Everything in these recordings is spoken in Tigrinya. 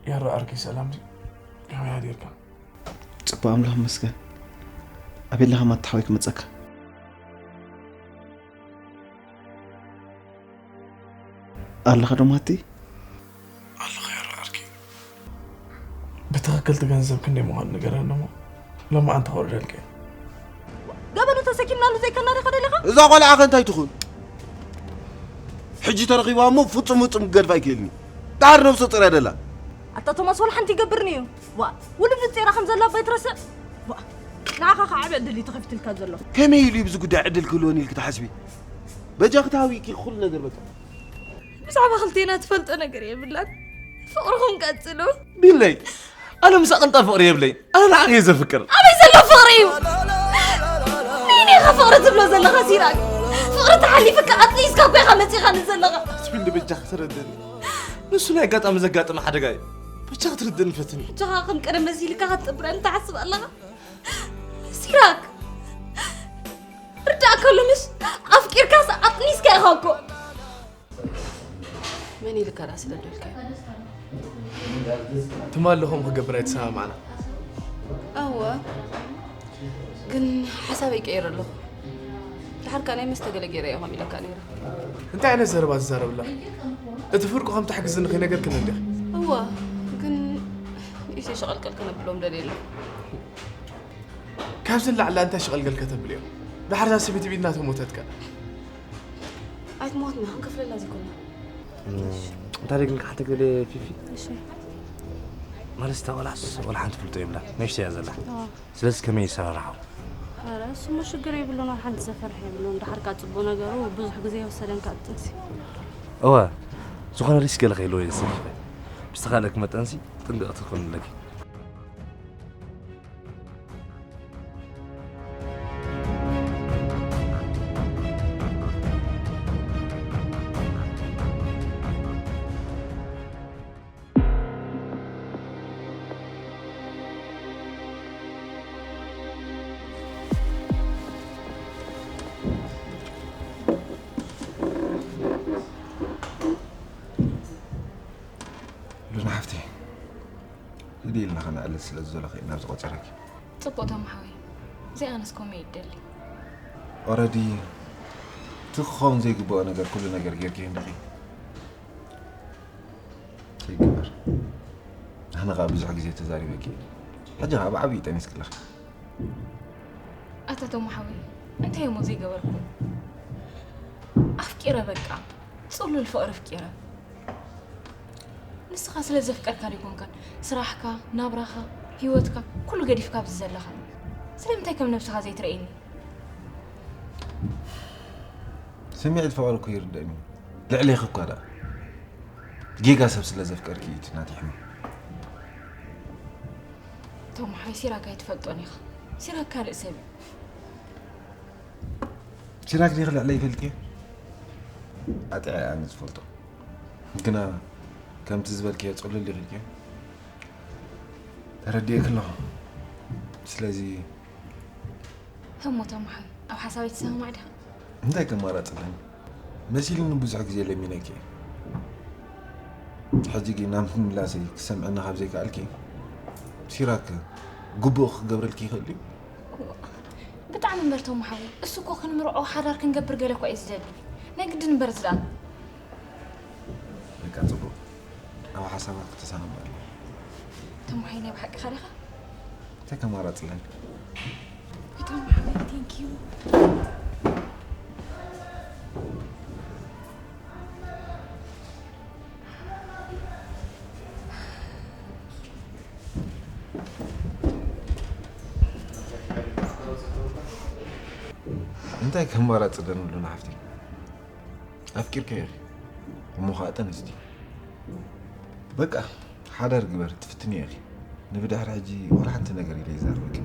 ያረ ዓርከይ ሰላም ድዩ? ከመይ ሓዲርካ? ጽቡቕ ኣምላኽ ይመስገን። ኣበይ ኣለኻ ማታ ሓወይ ክመጸካ? ኣለኻ ዶ ማቲ? ኣለኹ ያረ ዓርከይ። ብትኽክል እቲ ገንዘብ ክንደይ ምዃኑ ንገረኒ እሞ ሎማዓንቲ ከውርደልካ እየ። ገበኑ ተሰኪምናሉ ዘይከና ዲኻ ደሊኻ? እዛ ቆልዓ ከ እንታይ ትኹን? ሕጂ ተረኺባ እሞ ፍጹም ፍጹም ክገድፋ ኣይክእልን እዩ። ዳር ነብሱ ጥረ ደላ። ኣታ ቶማስ ወላ ሓንቲ ይገብርኒ እዩ። ዋ፣ ውልዱ ጸይራ ከም ዘላ ኣባይ ትረስዕ። ዋ፣ ንዓኻ ከ ዓቢ ዕድል እዩ ተኸፊትልካ ዘሎ። ከመይ ኢሉ እዩ ብዚ ጉዳይ ዕድል ክህልወኒ ኢልኪ ትሓስቢ? በጃኺ ተሃዊእኪ ኩሉ ነገር በቃ። ብዛዕባ ክልቴና ትፈልጦ ነገር የብላን። ፍቕርኹም ቀጽሉ። ቢለይ፣ ኣነ ምስ ኣቕንጣ ፍቕሪ የብለይ። ኣነ ንዓኺ እየ ዘፍቅር። ኣበይ ዘሎ ፍቕሪ እዩ? ንእኔኻ ፍቕሪ ትብሎ ዘለኻ ሲራክ? ፍቕሪ ተሓሊፍካ ኣጥሊስካ እኮ ኢኻ መጺኻኒ ዘለኻ። ስቢል በጃኺ ተረድእኒ። ንሱ ናይ ኣጋጣሚ ዘጋጠመ ሓደጋ እዩ። በጃኺ ትርድእኒ ፈትኒ። ሕጂ ኸኣ ከም ቀደም መሲልካ ክትጥብረኒ ትሓስብ ኣለኻ? ሲራክ፣ ርዳእካ ኣሎ ምሽ? ኣፍቂርካስ ኣጥኒስካ ኢኻ እኮ። መን ኢልካ ደኣ ስለ ደልካዮ? ትማሊ ከምኡ ክገብር ኣይተሰማማዕና። እወ፣ ግን ሓሳበይ ቀይረ ኣለኹ። ድሓር ከኣ ናይ መስተ ገለ ገይረ እየ ከምኡ ኢለካ ነይረ። እንታይ ዓይነት ዘረባ ትዛረብላ? እቲ ፍርቁ ከም ትሕግዝኒ ከይነገርክኒ እንዲኺ። እወ፣ ግን ንእሽተይ ሸቐልቀል ከነብሎም ደልየ ኣለኹ። ካብዚ ንላዕሊ እንታይ ሽቐልገል ከተብልዮ? ድሓር እዛ ሰበይቲ ብኢድና ተሞተትካ። ኣይትሞትና፣ ክንከፍለላ ዘይኮና። እንታይ ግን ክሓተክ ደልየ ፊፊ? እሺ። ማለት እታ ቆልዓስ ወላ ሓንቲ ፍልጦ የብላን። ንእሽተይ እያ ዘላ። ኣዎ። ስለዚ ከመይ ይሰራርሓው? ኧረ፣ እሱማ ሽግር የብሉን፣ ወላ ሓንቲ ዘፈርሕ የብሉን። ድሓር ከኣ ጽቡቕ ነገሩ ብዙሕ ግዜ ኣይወሰደን ከኣ ጥንሲ። እወ፣ ዝኾነ ሪስክ ገለ ከይህልዎ እየ ዘሰኪፈ። ብዝተኻእለኪ መጠንሲ ጥንቅቕቲ ክትኮኒ ኣለኪ። ሉና ሓፍተይ፣ ህድእ ኢልና ከነዕልል ስለ ዝደለኹ እየ ናብዚ ቆጸረኪ። ጽቡቕ ተማሓወይ፣ እዚኣ ኣነስ ከምኡ እየ እደሊ። ኦረዲ እቲ ክኸውን ዘይግብኦ ነገር ኩሉ ነገር ጌርኪ እንዲኺ። ይግበር። ኣነ ኸኣ ብዙሕ ግዜ ተዛሪበኪ። ሕጂ ኸኣ ብዓብዪ ጠኒስክለኺ። ኣታ ቶማ ሓወይ፣ እንታይ እሞ ዘይገበርኩ? ኣፍቂረ በቃ። ጽሉል ፍቕሪ ኣፍቂረ። ንስኻ ስለ ዘፍቀርካ ዶ ኣይኮንካን ስራሕካ፣ ናብራኻ፣ ህይወትካ ኩሉ ገዲፍካ ኣብዚ ዘለኻ? ስለምንታይ ከም ነብስኻ ዘይትርእየኒ? ስምዒት ፍቕሪ እኮ ይርደእኒ። ልዕሌኺ እኳ ደኣ። ጌጋ ሰብ ስለ ዘፍቀርኪ እዩ እቲ ናተይ ሕማም። ቶም ሓይ ሲራክ ኣይትፈልጦን ኢኻ። ሲራክ ካልእ ሰብ እዩ። ሲራክ ዲኺ ልዕለይ ይፈልጥዮ? ኣጥዕየ ኣነ ዝፈልጦ። ግና ከምቲ ዝበልክዮ ጽሉል ኢኺ ኢልክዮ። ተረዲኤኪ ኣለኹ። ስለዚ ህሞቶም ሓዊ ኣብ ሓሳብ ኣይትሰማማዕ ዲኻ? እንታይ ከማራጽ ኣለኒ? መሲልኒ ብዙሕ ግዜ ለሚነኪ እየ። ሕጂ ግን ናብ ምላሰይ ክሰምዐኒ ካብ ዘይከኣልኪ፣ ሲራክ ግቡእ ክገብረልኪ ይኽእል እዩ። ብጣዕሚ እምበር ቶም ሓዊ፣ እሱ እኮ ክንምርዖ ሓዳር ክንገብር ገለ እኳ እዩ ዝደሊ። ናይ ግድን እምበር ዝደኣ በቃ ጽቡቕ፣ ኣብ ሓሳባት ክተሰማማዕ ኣለዎ። ቶም ሓዊ ናይ ብሓቂ ኸሪኻ እንታይ ከማራጽ ኣለኒ? ቶም ሓዊ thank you። እንታይ ከማራጽ ኣለኒ ሉና ሓፍተይ? ኣፍቂርካ ኢኺ እሞ ኸኣ ጠነስቲ። በቃ ሓዳር ግበር ትፍትኒ ኢኺ። ንብድሕሪ ሕጂ ዋላ ሓንቲ ነገር ኢለ ይዛረበኪ።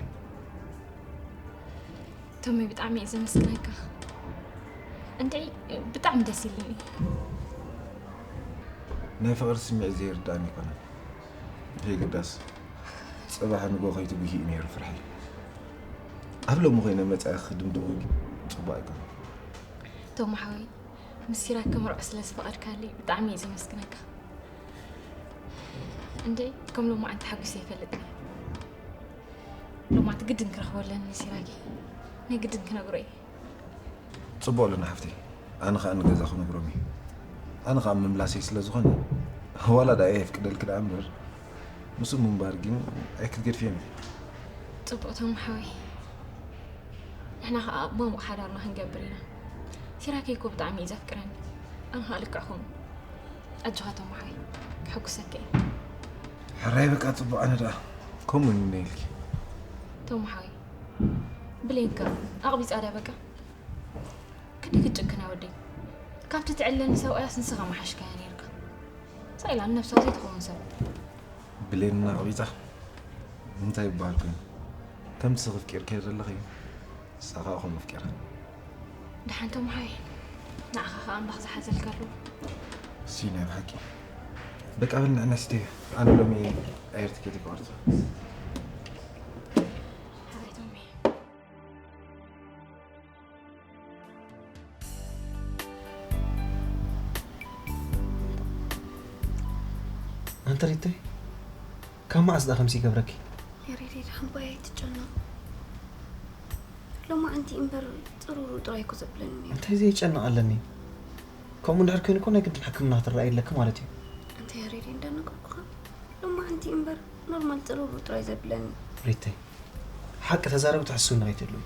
ቶሚ ብጣዕሚ እየ ዘመስግነካ። እንድዒ ብጣዕሚ ደስ ኢልኒ። ናይ ፍቕሪ ስምዒት ዘይርዳእኒ ኣይኮነን። ብዘይግዳስ ጽባሕ ንጎ ከይትጉሂ እዩ ነይሩ ፍርሒ። ኣብ ሎሚ ኮይነ መጻኢኺ ክድምድሞ ግን ጽቡቕ ኣይኮነን። ቶም ሓወይ፣ ምስ ሲራክ ክምርዖ ስለ ዝፈቐድካለይ ብጣዕሚ እየ ዘመስግነካ። እንዴ ከም ሎማዓንቲ ሓጒሰ ይፈልጥን እየ። ሎማዓንቲ ግድን ክረኽቦ ኣለኒ ሲራኪ፣ ናይ ግድን ክነግሮ እየ። ጽቡቕ ኣለና ሓፍተይ፣ ኣነ ኸኣ ንገዛ ክነግሮም እየ። ኣነ ኸኣ ምምላሰይ ስለ ዝኾነ ዋላ ደኣ የፍቅደልኪ ደኣ እምበር ምስኡ ምንባር ግን ኣይክትገድፍዮን ኢኺ። ጽቡቕ ቶም ሓወይ፣ ንሕና ኸኣ ሞሙቕ ሓዳርና ክንገብር ኢና። ሲራከይ እኮ ብጣዕሚ እዩ ዘፍቅረኒ። ኣነ ኸኣ ልክዕኹም። ኣጆኻ ቶም ሓወይ፣ ከሐጉሰካ እየ። ሕራይ በቃ ጽቡቕ፣ ኣነ ደኣ ከምኡ እምነ ኢልኪ። ቶም ሓወይ፣ ብሌንካ ኣቕቢጻ ድያ በቃ? ክንደይ ክትጭክና ወደይ? ካብቲ ትዕለኒ ሰብኣያስ ንስኻ ምሓሽካያ ነይርካ። ሳኢላ ንነብሳ ዘይትኸውን ሰብ። ብሌንና ኣቕቢጻ እንታይ ይበሃል ኮይኑ? ከምቲ ስኺ ኣፍቂርካዮ ዘለኺ ንሳ ኸኣ ከምኡ ኣፍቂራ። ደሓን ቶም ሓወይ፣ ንዓኻ ኸኣ ኣምላኽ ዝሓዘልካ ኣለዎ። እሲ ናይ ብሓቂ። በቃ በል ንዕና ስቴ፣ ኣነ ሎሚ ኣየር ትኬት ይቆርጽ። ሓራይ ቶሚ። ኣንተ ሪተይ፣ ካብ መዓስ ደኣ ከምዚ ይገብረኪ? ያሬደይ፣ ደሓን ባይ ኣይትጨነቕ። ሎማዓንቲ እምበር ጽሩሩ ጥራይ እኮ ዘብለኒ ነይሩ። እንታይ ዘይጨነቕ ኣለኒ? ከምኡ እንድሕር ኮይኑ እኮ ናይ ግድን ሕክምና ክትረኣይ ኣለኪ ማለት እዩ። ኣንተ ያሬደይ፣ እንዳነገርኩኻ ሎማዓንቲ እምበር ኖርማል ጽሩሩ ጥራይ ዘብለኒ። ሪተይ፣ ሓቂ ተዛረቢ፣ ትሕስውኒ ከይትህልዊ።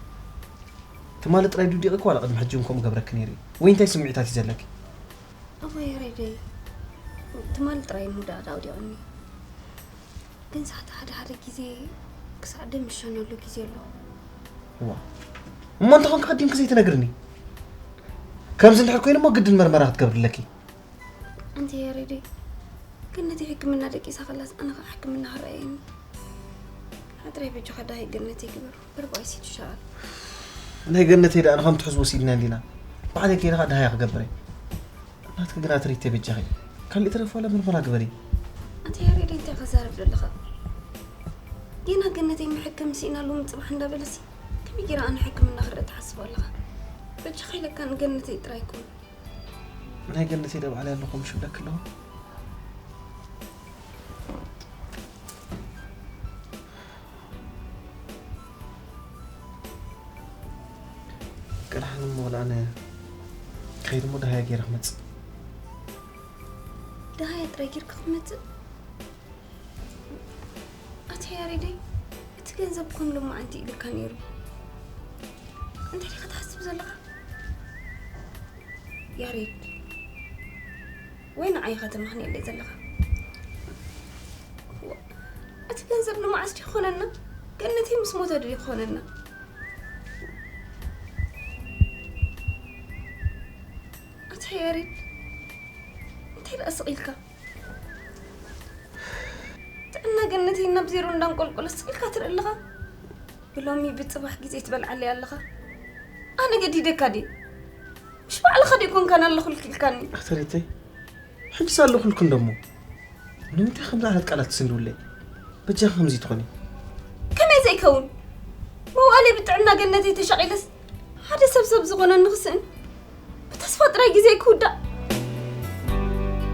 ትማሊ ጥራይ ድዩ ወዲቑ ዋላ ቅድሚ ሕጂ እውን ከምኡ ገብረኪ ነይሩ እዩ? ወይ እንታይ ስምዒታት እዩ ዘለኪ? እወ ያሬደይ፣ ትማሊ ጥራይ ምውዳቕ ኣውዲቑኒ። ግን ሳዕቲ ሓደ ሓደ ግዜ ክሳዕ ደም ዝሸነሉ ግዜ ኣሎ። እዋ፣ እሞ እንተኾንካ ቀዲምኪ ዘይትነግርኒ? ከምዚ እንድሕር ኮይኑ እሞ ግድን መርመራ ክትገብርለኪ። ኣንተ ያሬደይ፣ ገነተይ ሕክምና ደቂሳ ከላስ ኣነ ኸዓ ሕክምና ክረኣየኒ። ሓጥረይ በጃኻ ዳሃይ ገነተይ ግበር። በርባይሲ ትሻል። ናይ ገነተይ ደኣ ንኸም ትሕዝ ወሲድና እንዲና። ባዕለይ ከይደ ኸዓ ዳሃያ ክገብረ። ናትኪ ግና ትሪተይ በጃኺ። ካልእ ተረፍ ዋላ ምርመራ ግበሪ። ኣንተ ያሬደይ እንታይ ከዛረብ ዘለኻ? ጌና ገነተይ ምሕከም ስኢና ሎሚ ጽባሕ እንዳበለሲ ከመይ ጌራ ኣነ ሕክምና ክርኢ ትሓስብ ኣለኻ? በጃኻ ኢለካ ንገነተይ ጥራይ ኩን። ናይ ገነተይ ዶ ባዕለይ ኣለኹ ምሽ ብለኪ ኣለኹ። ቅድሓን እሞ ወላ ኣነ ከይድ እሞ ደሃያ ገይረ ክመጽእ። ደሃያ ጥራይ ጌርካ ክትመጽእ? ኣታ ያሬደይ፣ እቲ ገንዘብ ከም ሎማዓንቲ ኢሉካ ነይሩ። እንታይ ዲኻ ትሓስብ ዘለኻ? ያሬድ፣ ወይ ንዓይ ኢኻ ተማኽነለይ ዘለኻ? እቲ ገንዘብ ንመዓስ ድዩ ክኾነና? ገነተይ ምስ ሞተ ድዩ ክኾነና? ኣታ ያሬድ፣ እንታይ ደኣ ስቕ ኢልካ? ጥዕና ገነተይ ናብ ዜሮ እንዳንቆልቆለ ስቕ ኢልካ ትርኢ ኣለኻ? ብሎሚ ብጽባሕ ግዜ ትበልዓለይ ኣለኻ? ኣነ ገዲደካ ድየ? ምሽ ባዕልኻ ድዩ ኮንካ ናለኹልክ ኢልካኒ? ኣታ ሪተይ፣ ሕጂስ ኣለኹልክ እንደሞ። ንምንታይ ከምዚ ዓይነት ቃላት ትስንድውለይ? በጃኺ ከምዚ ትኾኒ። ከመይ ዘይከውን? ኣለ ብጥዕና ገነተይ ተሻቒለስ ሓደ ሰብ ሰብ ዝኾነኒ ክስእን፣ ብተስፋ ጥራይ ግዜ ክውዳእ፣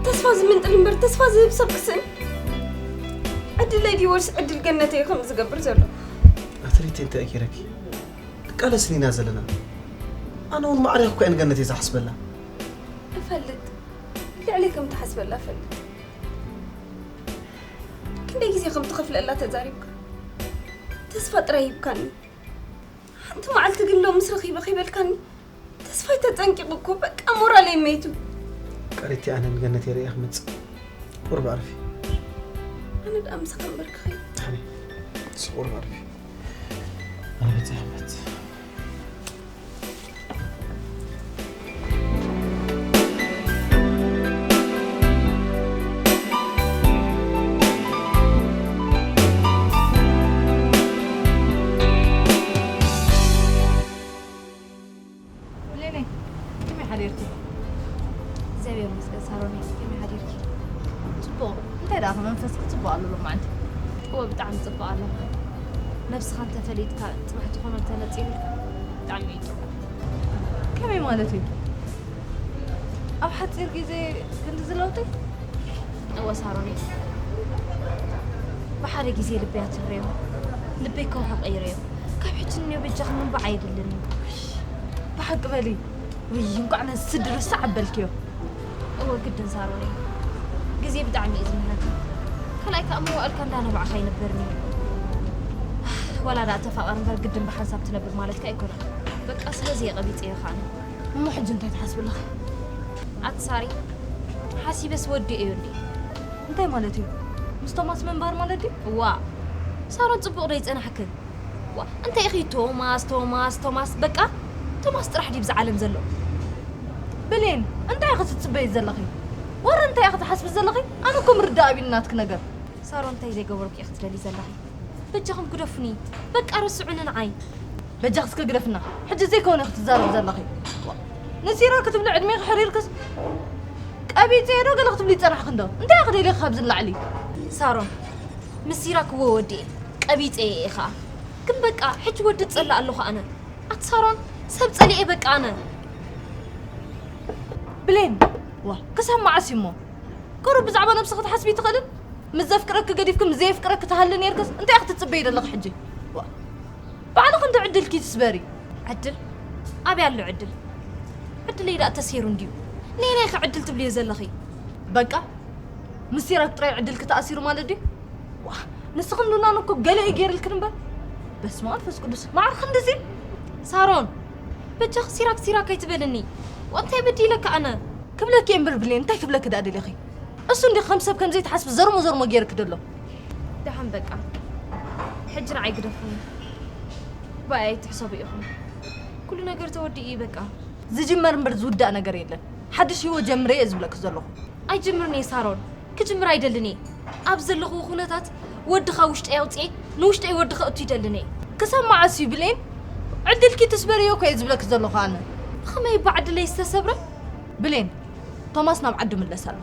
ተስፋ ዝምንጥል እምበር ተስፋ ዝህብ ሰብ ክስእን፣ ዕድለይ ድዩ ወይስ ዕድል ገነተይ ከም ዝገብር ዘሎ? ኣትሪቲ እንታይ ገይረኪ? ክቃለስኒ ኢና ዘለና። ኣነ እውን ማዕረ እኮ እየን ገነተይ ዝሓስበላ። እፈልጥ፣ ልዕሊ ከም ትሓስበላ እፈልጥ። ክንደይ ግዜ ከም ትኸፍለላ ተዛሪብካ፣ ተስፋ ጥራይ ሂብካኒ። ሓንቲ መዓልቲ ግን ዶ ምስ ረኺበ ከይበልካኒ? ተስፋይ ተጸንቂቑ እኮ፣ በቃ ሞራለይ መይቱ። ቀሪቲ ኣነ ንገነተይ ርእየ ክመጽእ። ቁርብ ኣርፊ። ኣነ ደኣ ምሳኻ እምበር ክኸይድ። ኣነ፣ ቁርብ ኣርፊ። ኣነ በጺሐ ክመጽእ። ብሌነይ፣ ከመይ ሓዲርኪ? እግዚኣብሔር ይመስገን ሳሮነይ፣ ከመይ ሓዲርኪ? ጽቡቕ። እንታይ ደኣ፣ መንፈስኪ ጽቡቕ ኣሎ ሎማዓንቲ? እወ፣ ብጣዕሚ ጽቡቕ ኣለኹ። ነብስኻ እንተፈሊጥካ፣ ጽባሕ ትኾኖ እንተነጺሩልካ፣ ብጣዕሚ እዩ ጥዑም። ከመይ ማለት እዩ? ኣብ ሓጺር ግዜ ክንድዚ ለውጢ? እወ ሳሮነይ፣ ብሓደ ግዜ ልበይ ኣትሪረዮ፣ ልበይ ከውሒ ቀይረዮ። ካብ ሕጂ ንንዮ በጃኺ ምንባዕ ኣየድልን እዩ። ብሓቂ በሊ። ውይ፣ እንቋዕ ነዚ ስዲ ርስዕ ኣበልክዮ። እወ ግድን ሳሮነይ፣ ግዜ ብጣዕሚ እዩ ዝምህረካ። ካልኣይ ከኣ መዋእልካ እንዳነባዕካ ኣይነበርን እዩ። ዋላ ደኣ ተፋቐር እምበር ግድን ብሓንሳብ ትነብር ማለትካ ኣይኮነን። በቃ ስለዚ እየ ቀቢጸዮ ከኣ። እሞ ሕጂ እንታይ ትሓስቢ ኣለኺ? ኣቲ ሳሪ፣ ሓሲበስ ወዲኤዮ እንዴ። እንታይ ማለት እዩ? ምስ ቶማስ ምንባር ማለት ድዩ? እዋ፣ ሳሮን ጽቡቕ ዶ ይጸናሕክን? ዋ፣ እንታይ ኢኺ ቶማስ፣ ቶማስ፣ ቶማስ፣ በቃ ቶማስ ጥራሕ ድዩ ብዛ ዓለም ዘሎ? ብሌን፣ እንታይ ኢኺ ትጽበዪ ዘለኺ? ወረ እንታይ ኢኺ ትሓስቢ ዘለኺ? ኣነ እኮ ምርዳእ ኣቢኒ ናትኪ ነገር። ሳሮን፣ እንታይ ዘይገበርኩ ኢኺ ትደልዪ ዘለኺ? በጃኹም ግደፉኒ። በቃ ረስዑኒ ንዓይ። በጃኺ እስከ ግደፍና። ሕጂ ዘይኮነ ክትዛረብ ዘለኺ። ንሲራ ክትብሊ ዕድሜኺ ሕሪርክስ ቀቢጸ ዶ ገለ ክትብሊ ይጸናሕኪ እንዶ? እንታይ ኢኺ ደሊኺ ካብዚ ንላዕሊ? ሳሮን፣ ምስ ሲራክ እወ ወዲኤ። ቀቢጸ እየ ኸኣ። ግን በቃ ሕጂ ወዲ እጸልእ ኣለኹ ኣነ። ኣቲ ሳሮን፣ ሰብ ጸሊኤ በቃ ኣነ። ብሌን፣ ዋ፣ ክሳብ መዓስ እሞ? ቁሩብ ብዛዕባ ነብስኺ ክትሓስቢ ትኽእልን? ምስ ዘፍቅረኪ ገዲፍኪ ምስ ዘየፍቅረኪ ትሃሊ ኔርክስ እንታይ ኢኺ ትጽበዪ ዘለኺ ሕጂ? ዋ፣ ባዕልኺ እንዶ ዕድልኪ ትስበሪ። ዕድል? ኣበይ ኣሎ ዕድል? ዕድለይ ደኣ ተሰይሩ እንድዩ። ነየናይ ኢኺ ዕድል ትብልዮ ዘለኺ? በቃ፣ ምስ ሲራክ ጥራይ ዕድልኪ ተኣሲሩ ማለት ድዩ? ዋ፣ ንስኽን ሉናን እኮ ገለ እዩ ገይርልክን እምበር። በስመ ኣብ መንፈስ ቅዱስ፣ መዓር ክንድዚ? ሳሮን፣ በጃኺ ሲራክ ሲራክ ኣይትበልኒ። ወንታይ በዲለካ ኣነ? ክብለኪ እየ እምበር ብሌን፣ እንታይ ክብለኪ ደኣ ደሊኺ? እሱ እንዲ ከም ሰብ ከም ዘይትሓስቢ ዘርሞ ዘርሞ ገይርኪ ደሎ። ደሓን በቃ። ሕጂ ንዓይ ግደፉኒ። ብኣይ ኣይትሕሰቡ ኢኹም። ኩሉ ነገር ተወዲኡ እዩ በቃ። ዝጅመር እምበር ዝውዳእ ነገር የለን። ሓድሽ ህይወት ጀምረ እየ ዝብለኪ ዘለኹ። ኣይጅምርን እየ ሳሮን። ክጅምር ኣይደልን እየ። ኣብ ዘለኹዎ ኩነታት ወድኻ ውሽጠይ ኣውፅኤ ንውሽጠይ ወዲ ከእቱ ይደልን እየ። ክሳብ መዓስ እዩ ብሌን? ዕድልኪ ትስበርዮ እኮ እየ ዝብለኪ ዘለኹ ኣነ። ብኸመይ እባ ዕድለይ ዝተሰብረ? ብሌን፣ ቶማስ ናብ ዓዱ ምለስ ኣሎ።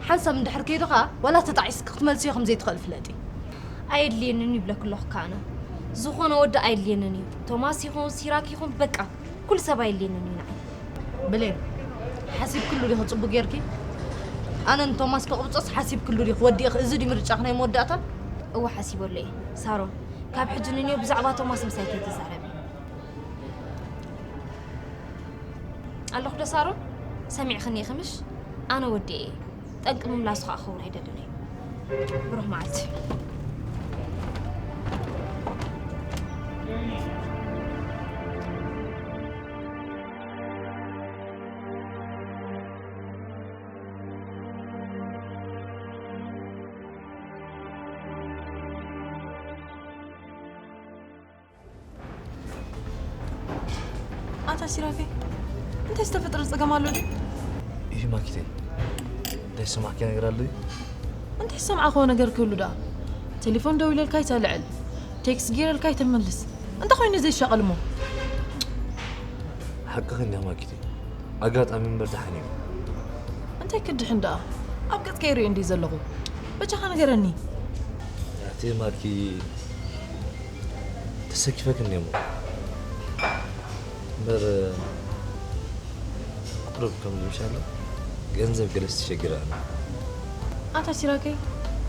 ሓንሳብ እንድሕር ከይዱ ኸኣ ዋላ ተጣዒስኪ ክትመልስዮ ከም ዘይትኽእሊ ፍለጢ። ኣየድልየንን እዩ ይብለኪ ኣለኹ ከኣ ኣነ። ዝኾነ ወዲ ኣየድልየንን እዩ። ቶማስ ይኹን ሲራክ ይኹን በቃ ኩሉ ሰብ ኣየድልየንን እዩ ንዓይ። ብሌን፣ ሓሲብክሉ ዲኺ ጽቡቕ ጌርኪ? ኣነ ንቶማስ ከቕብጾስ ሓሲብክሉ ዲኺ ወዲእኺ? እዚ ድዩ ምርጫኺ ናይ መወዳእታ? እወ ሓሲበሉ እየ ሳሮን። ካብ ሕጂ ንንዮ ብዛዕባ ቶማስ ምሳይ ከይትዛረቢ። ኣለኹ ዶ ሳሮን? ሰሚዕኽኒ ኢኺ ምሽ? ኣነ ወዲኤ እየ። ጠንቂ ምምላሱ ኸኣ ክኸውን ኣይደልን እየ። ብሩኽ መዓልቲ። ኣታ ሲራከይ፣ እንታይ ዝተፈጥረ ጸገም ኣሎ ድዩ? ይህ ማኪቴ፣ እንታይ ዝሰማዕኪ ነገር ኣሎ እዩ? እንታይ ዝሰማዕክዎ ነገር ክህሉ ደኣ? ቴሌፎን ደዊለልካ ኣይተልዕል፣ ቴክስት ጌረልካ ኣይተመልስ። እንታይ ኮይኑ ዘይሻቐል እሞ? ሓቅኺ እንዲያ ማኪቴ፣ ኣጋጣሚ እምበር ደሓን እዩ። እንታይ ክድሕን ደኣ? ኣብ ገጽካ ይርእዮ እንዲየ ዘለኹ። በጃኻ ንገረኒ። ያቴ ማኪ፣ ተሰኪፈክን እሞ እምበር፣ ቁሩብ ከም ዝምሻሎ ገንዘብ ገለስ ትሸግር ኣላ። ኣታ ሲራከይ፣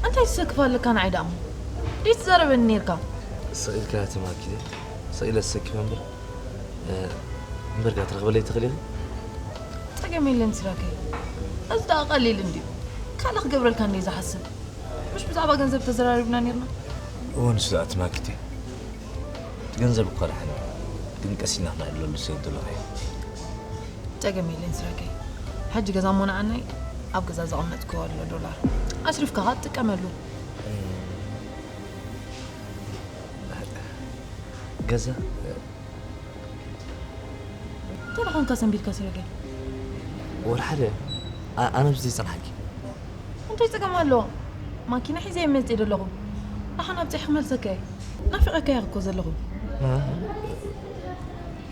እንታይ ትሰክፍ ኣለካ ንዓይ ደኣ እሞ? ደይ ትዛረበኒ ኔርካ። ስቕ ኢልካ ተማኪረ፣ ስቕ ኢለ ዝሰክፈ እምበር፣ እ፣ እምበርካ ትረኽበለይ ትኽእል ኢኺ? ጸገም የለን ሲራከይ። እዚ ደኣ ቀሊል እንድዩ። ካልእ ክገብረልካ እንድየ ዝሓስብ። ምሽ ብዛዕባ ገንዘብ ተዘራሪብና ኔርና። እወ፣ ንሱ ደኣ ተማኪተ። እቲ ገንዘብ እኳ ደሓን እዩ፣ ግን ቀስ ኢልና ክነዕልለሉ ሰብ ደለኹ። ጸገም የለን ሲራከይ። ሕጂ ገዛ እሞ ንዓናይ ኣብ ገዛ ዘቐመጥክዎ ኣሎ ዶላር። ኣስሪፍካ ኸኣ ትጥቀመሉ። ገዛ እንታይ ደኣ ኾንካ ሰንቢድካ ሲራከይ? ወላ ሓደ፣ ኣ-፣ ኣነ ኣብዚ ዘይጸንሓኪ። እንታይ ጸገም ኣለዎ? ማኪና ሒዘ እየ መጽእ ዘለኹ። ደሓን ኣብጺሐ ክመልሰካ እየ። ናፊቐካ እየ እኮ ዘለኹ። እ?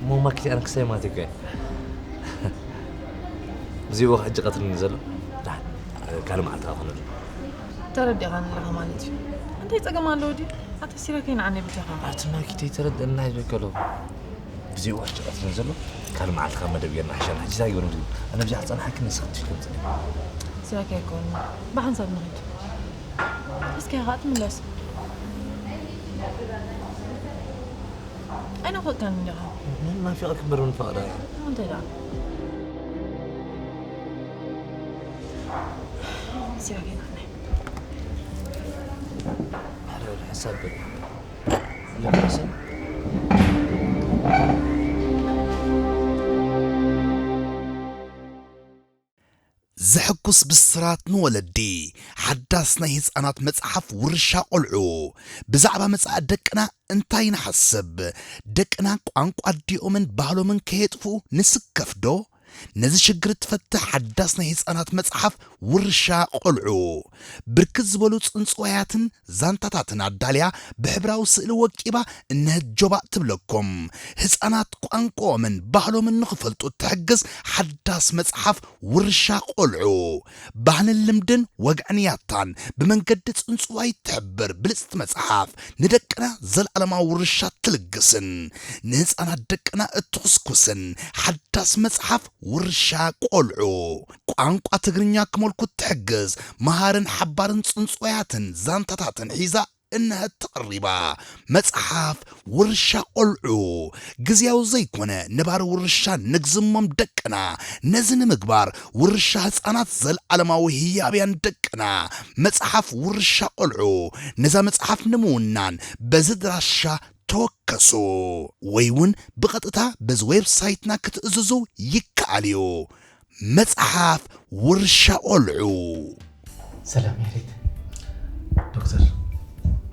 እሞ ማኪቲ ኣነ ክሳይ ማለት እኮ እየ። ብዚኡ ሕጂ ቀትሪ ዘሎ። ደሓን፣ ካልእ መዓልቲ ክኾነሉ። ተረዲእኻኒ ኣለኻ ማለት እዩ። እንታይ ጸገም ኣለዎ ድዩ? ኣታ ሲራከይ ንዓኒ ብጃኻ። ኣቲ ማኪቲ ተረድእና ይበከሎ። ብዚኡ ሕጂ ቀትሪ ዘሎ። ካልእ መዓልቲ ካብ መደብ ጌርና ሕሻና። ሕጂ እንታይ ይገብር? ኣነ ብዚኣ ክጸንሓኪ ንስኺ ትሽኮም ጽድቂ። ሲራከይ ኣይኮን። ብሓንሳብ ንኺድ። እስከ ኢኻ ትምለስ። ኣይናፈቅካን እንዲኻ? ምን ናፊቕክ እምበር ምን ፈቕዳ? እንታይ ደኣ? ሲራከይ ናፍናይ። ሓደ ወደ ሓሳብ በል። ለምሳሌ ዘሐጉስ ብስራት ንወለዲ። ሓዳስ ናይ ህጻናት መጽሓፍ ውርሻ ቆልዑ። ብዛዕባ መጻኢ ደቅና እንታይ ንሓስብ? ደቅና ቋንቋ ኣዲኦምን ባህሎምን ከየጥፍኡ ንስከፍ ዶ? ነዚ ሽግር እትፈትሕ ሓዳስ ናይ ህጻናት መጽሓፍ ውርሻ ቆልዑ። ብርክት ዝበሉ ጽንጽዋያትን ዛንታታትን ኣዳልያ ብሕብራዊ ስእሊ ወቂባ እነሀት ጆባእ ትብለኩም። ህጻናት ቋንቋኦምን ባህሎምን ንኽፈልጡ እትሕግዝ ሓዳስ መጽሓፍ ውርሻ ቆልዑ። ባህልን ልምድን ወግዕን ያታን ብመንገዲ ጽንጽዋይ እትሕብር ብልጽቲ መጽሓፍ ንደቅና ዘልኣለማዊ ውርሻ ትልግስን ንህጻናት ደቅና እትኹስኩስን ሓዳስ መጽሓፍ ውርሻ ቆልዑ። ቋንቋ ትግርኛ ክመልኩ እትሕግዝ መሃርን ሓባርን ጽንጽዋያትን ዛንታታትን ሒዛ እነሀት ተቐሪባ። መጽሓፍ ውርሻ ቆልዑ። ግዝያዊ ዘይኮነ ነባሪ ውርሻ ንግዝሞም ደቅና። ነዚ ንምግባር ውርሻ ህጻናት ዘልኣለማዊ ህያብያን ደቅና። መጽሓፍ ውርሻ ቆልዑ። ነዛ መጽሓፍ ንምውናን በዚ ድራሻ ተወከሱ። ወይ እውን ብቐጥታ በዚ ዌብሳይትና ክትእዝዙ ይከኣል እዩ። መጽሓፍ ውርሻ ቆልዑ። ሰላም ያሬድ። ዶክተር፣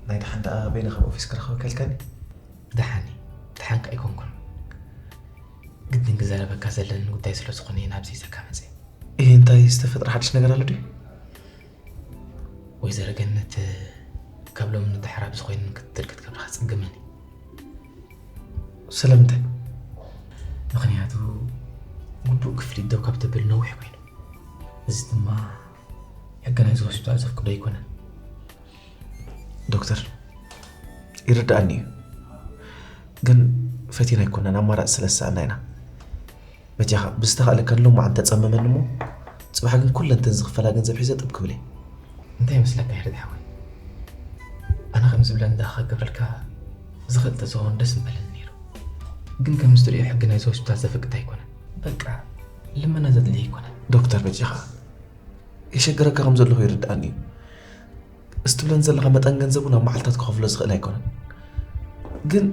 ናይ ደሓን ደኣ በይነ ካብ ኦፊስ ክረኽበካ ኢልካኒ? ደሓን እዩ። ደሓንካ ኣይኮንኩን። ግድን ክዛረበካ ዘለኒ ጉዳይ ስለ ዝኾነ እየ ናብዚ ይዘካ መጽእ። እህ፣ እንታይ ዝተፈጥረ ሓድሽ ነገር ኣሎ ድዩ? ወይዘሮ ገነት ካብ ሎሚ ንድሓር ኣብዚ ኮይነን ክትትል ክትገብራ ክጽግመን እዩ። ስለምንታይ? ምኽንያቱ ግቡእ ክፍሊት ደው ካብ ተብል ነዊሕ ኮይኑ። እዚ ድማ ሕጊ ናይዚ ሆስፒታል ዘፍቅዶ ኣይኮነን። ዶክተር፣ ይርድኣኒ እዩ። ግን ፈቲና ኣይኮነን፣ ኣማራጺ ስለ ዝሰኣና ኢና። በጃኻ፣ ብዝተኻእለካ ንሎማዓንቲ ኣጸመመኒ እሞ፣ ጽባሕ ግን ኩለንተን ዝኽፈላ ገንዘብ ሒዘ ጥብ ክብል እየ። እንታይ ይመስለካ ያሬድ ሓወይ? ኣነ ከም ዝብለኒ ደኣ ክገብረልካ ዝኽእል ተዝኸውን ደስ ምበለኒ ነይሩ። ግን ከም ዝትርእዮ ሕጊ ናይዚ ሆስፒታል ዘፍቅድ ኣይኮነን። በቃ፣ ልመና ዘድልዮ ኣይኮነን። ዶክተር በጃኻ፣ የሸግረካ ከም ዘለኹ ይርድኣኒ እዩ። እዚ ትብለኒ ዘለኻ መጠን ገንዘብ እውን ኣብ መዓልታት ክኸፍሎ ዝኽእል ኣይኮነን። ግን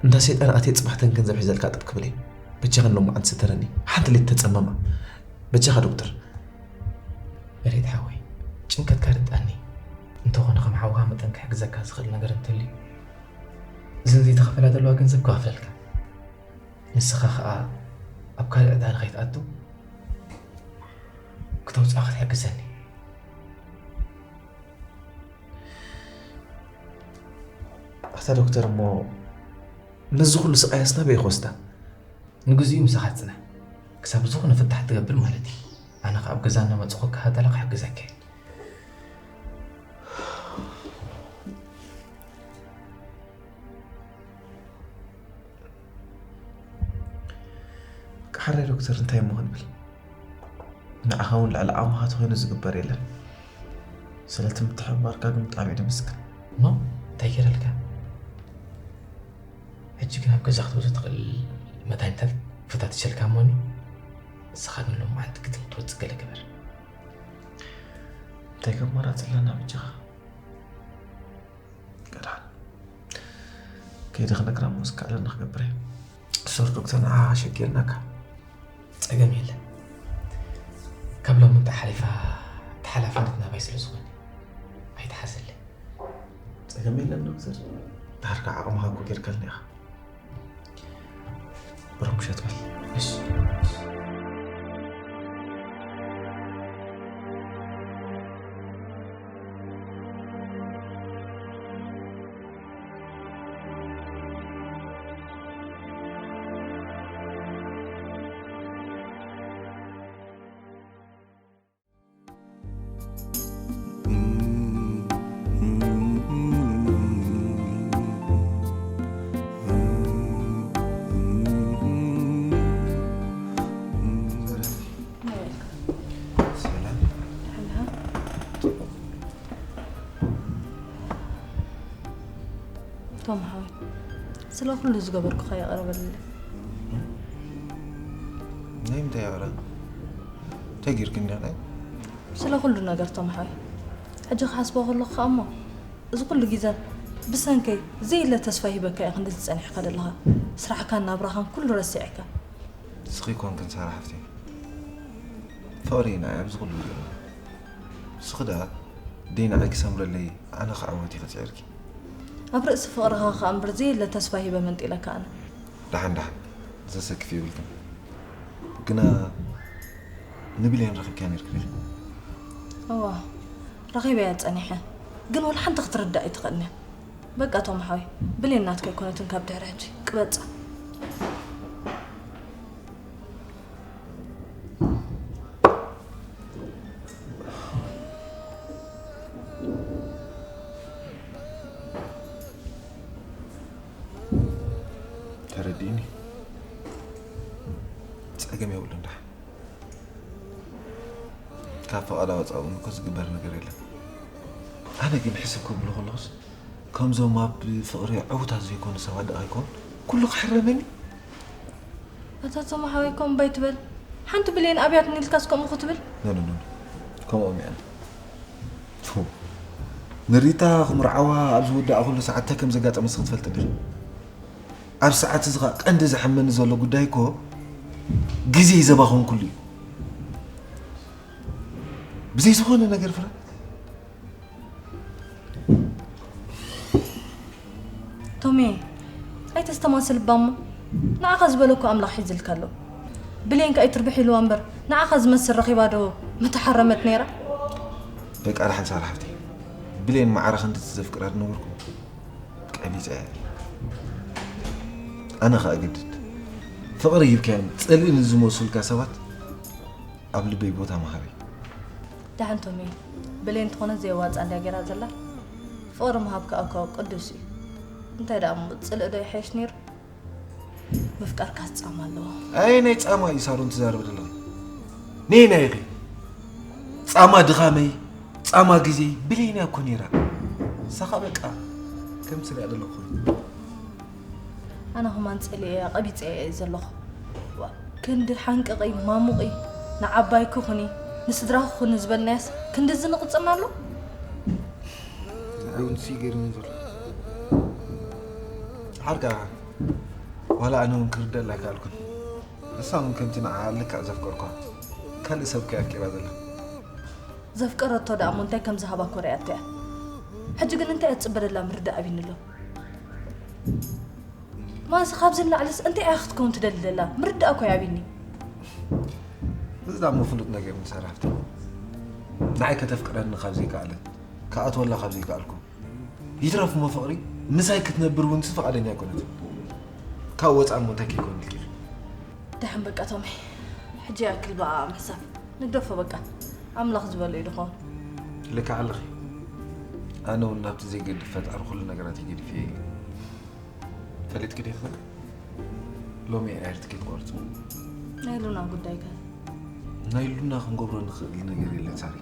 እንዳ ሰይጣን ኣትየ ጽባሕተን ገንዘብ ሒዘልካ ጥብ ክብል እየ። በጃኻ ንሎማዓንቲ ስተረኒ። ሓንቲ ለይቲ ተጸመማ። በጃኻ ዶክተር። ያሬድ ሓወይ፣ ጭንቀትካ ይርድኣኒ። እንተኾነ ከም ሓውኻ መጠን ክሕግዘካ ዝኽእል ነገር እንተልዩ፣ እዘን ዘይተኸፈላ ዘለዋ ገንዘብ ክኸፍለልካ። ንስኻ ኸኣ ኣብ ካልእ ዕዳ ንኸይትኣቱ ክተውጽኣ ክትሕግዘኒ። ኣታ ዶክተር፣ እሞ ነዚ ኩሉ ስቓያስ ናበይ ክወስዳ? ንግዚኡ ምሳኻ ትጽናሕ። ክሳብ ዝኾነ ፍታሕ ትገብር ማለት እዩ። ኣነ ኸኣ ኣብ ገዛ እናመጽኹ ክሃተላ ክሕግዘካ እየ። ሓራይ ዶክተር እንታይ እሞ ክንብል? ንዓኻ እውን ልዕሊ ዓቕምኻ ተኾይኑ ዝግበር የለን። ስለቲ ምትሕብባርካ ግን ብጣዕሚ እየ ደመስግን። እሞ እንታይ ገይረልካ? ሕጂ ግን ኣብ ገዛ ክትወስዶ ትኽእል መድሃኒታት ፈታቲሸልካ እሞኒ፣ ንስኻ ግን ሎም መዓልቲ ግድን ክትወፅእ ገለ ግበር። እንታይ ከማራፂ ኣለና በጃኻ? ቀድሓን ከይደ ክነግራ እሞ ዝከኣለና ክገብር እየ። ሶር ዶክተር ንዓ ሸጊርናካ። ፀገም የለን። ካብ ሎሚ እንታይ ሓሊፋ እቲ ሓላፍነት ናባይ ስለ ዝኾነ ኣይትሓዘለይ። ፀገም የለን ዶክተር፣ ዳርጋ ዓቕምኻ እኮ ጌርካልና ኢኻ። ብሩክ ምሸት በል። እሺ። ቶም ሓወይ፣ ስለ ኩሉ ዝገበርኩኻ ይቕረ በለለይ። ናይ ምንታይ ይቕረ? እንታይ ጌርክኒ? ናይ ስለ ኩሉ ነገር ቶም ሓወይ፣ ሕጂ ክሓስቦ ከለኹ ከኣ እሞ፣ እዚ ኩሉ ግዜ ብሰንከይ ዘየለ ተስፋ ሂበካ ኢኻ ክንድዚ ጸኒሕካ ዘለኻ። ስራሕካን ናብራኻን ኩሉ ረሲዕካ። ንስኺ ኮንክን ሳራ ሓፍተይ፣ ፍቕሪ ኢና ኣብዚ ኩሉ ዘሎ። ንስኺ ደኣ ደይ ንዓይ ክሰምረለይ ኣነ ክዓወት ኢኺ ጽዒርኪ። ኣብ ርእሲ ፍቕርኻ ከኣ እምበር ዘየለ ተስፋ ሂበ መንጢለካ ኣነ። ደሓን ደሓን ዘሰክፍ የብልክን። ግና ንብሌን ረኺብክያ ነይርኪ ዲኺ? እዋ ረኺበያ ጸኒሐ፣ ግን ወላ ሓንቲ ክትርዳእ ኣይትኽእልን እያ። በቃ ቶም ሓወይ፣ ብሌን ናትካ ኣይኮነትን ካብ ድሕሪ ሕጂ ቅበጻ። ተረዲእኒ። ጸገም የብሉን ደሓን። ካብ ፈቓዳ ወጻኢ እውን እኮ ዝግበር ነገር የለን። ኣነ ግን ሕስብ ክብሎ ከለኹስ ከምዞም ኣብ ፍቕሪ ዕዉታት ዘይኮኑ ሰባት ደኣ ኣይኮን ኩሉ ክሕረመኒ። ኣታ ቶም ሓወይ ከምኡ ባይ ትበል። ሓንቲ ብሌን ኣብያትኒ ኢልካስ ከምኡ ክትብል? ኖ ኖ ኖ ከምኦም እየን። ፉ። ንሪታ ክምርዓዋ ኣብ ዝውዳእኹሉ ሰዓት እንታይ ከም ዘጋጠመስ ክትፈልጢ ዲኺ? ኣብ ሰዓት እዚ ኸኣ ቀንዲ ዘሐመኒ ዘሎ ጉዳይ እኮ ግዜ ዘባኸንኩሉ እዩ። ብዘይ ዝኾነ ነገር ፍረ ቶሜ ኣይተስተማስልባ እሞ ንዓኻ ዝበለ እኮ ኣምላኽ ሒዝልካ ኣሎ። ብሌን ከኣ ኣይትርብሕ ኢልዋ እምበር ንዓኻ ዝመስል ረኺባ ዶ ምተሓረመት ነይራ? በቃ ደሓን ሳራ ሓፍተይ፣ ብሌን ማዕረ ክንድቲ ዘፍቅራ ዝነበርኩ ቀቢጸ እየ። ኣነ ኸኣ ግድድ ፍቕሪ ሂብካዮም ጽልኢ ንዝመስሉልካ ሰባት ኣብ ልበይ ቦታ ምሃበይ። ደሓን ቶሜ፣ ብሌን እንተኾነት ዘየዋጽኣ እንድያ ገይራ ዘላ። ፍቕሪ ምሃብ ከኣ እኮ ቅዱስ እዩ። እንታይ ደኣ እሞ ጽልኢ ዶ ይሓይሽ ነይሩ? ምፍቃርካስ ጻማ ኣለዎ። ኣየናይ ጻማ እዩ ሳሮን ትዛረቢ ዘለኺ? ነየናይ ኢኺ? ጻማ ድኻመይ፣ ጻማ ግዜይ ብሌን እያ እኮ ነይራ። ንሳ ኸኣ በቃ ከም ትሪኣ ዘለኺ ኮይኑ። ኣነ ኸማን ጸሊኤያ ቀቢጸያ እየ ዘለኹ። ዋ፣ ክንዲ ሓንቅቒ ማሙቒ ንዓባይኪ ኩኒ ንስድራኺ ኩኒ ዝበልናያስ ክንድዚ ንቕጽልና ኣሎ? ንዓይ እውን ንሱ እዩ ገሪሙኒ ዘሎ። ሓርካ ዋላ ኣነ እውን ክርደኣላ ኣይከኣልኩን። ንሳ እውን ከምቲ ንዓኣ ልክዕ ዘፍቀርኳ ካልእ ሰብ ከይ ኣፍቂራ ዘላ። ዘፍቀረቶ ደኣ እሞ እንታይ ከም ዝሃባ እኮ ርእያቶ እያ። ሕጂ ግን እንታይ እያ ትጽበ ደላ ምርዳእ ኣቢኒ ኣሎ። ማዚ ካብዚ ንላዕልስ እንታይ እያ ክትከውን ትደሊ ደላ ምርዳእ እኮ ያቢኒ። እዚ ደኣ እሞ ፍሉጥ ነገር ምሰራፍቲ ንዓይ ከተፍቅረኒ ካብ ዘይከኣለት ክኣትወላ ካብ ዘይከኣልኩ ይትረፍ እሞ ፍቕሪ ምሳይ ክትነብር እውን ፍቓደኛ ኣይኮነትን። ካብ ወፃ እሞ እንታይ ከይኮን ኢልኪ? ደሓን በቃ ቶሚ፣ ሕጂ ይኣክል ብኣኣ ምሕሳብ ንግደፎ በቃ። ኣምላኽ ዝበሎ እዩ ድኸውን። ልክዕ ኣለኺ። ኣነ እውን ናብቲ ዘይገድፍ ፈጣሪ ኩሉ ነገራት ይገድፍ እየ። ፈሊጥኪ ዲኺ? ሎሚ እየ ኣየር ትኬት ቆሪፀ። ናይ ሉና ጉዳይ ከ? ናይ ሉና ክንገብሮ ንኽእል ነገር የለን ሳሪ።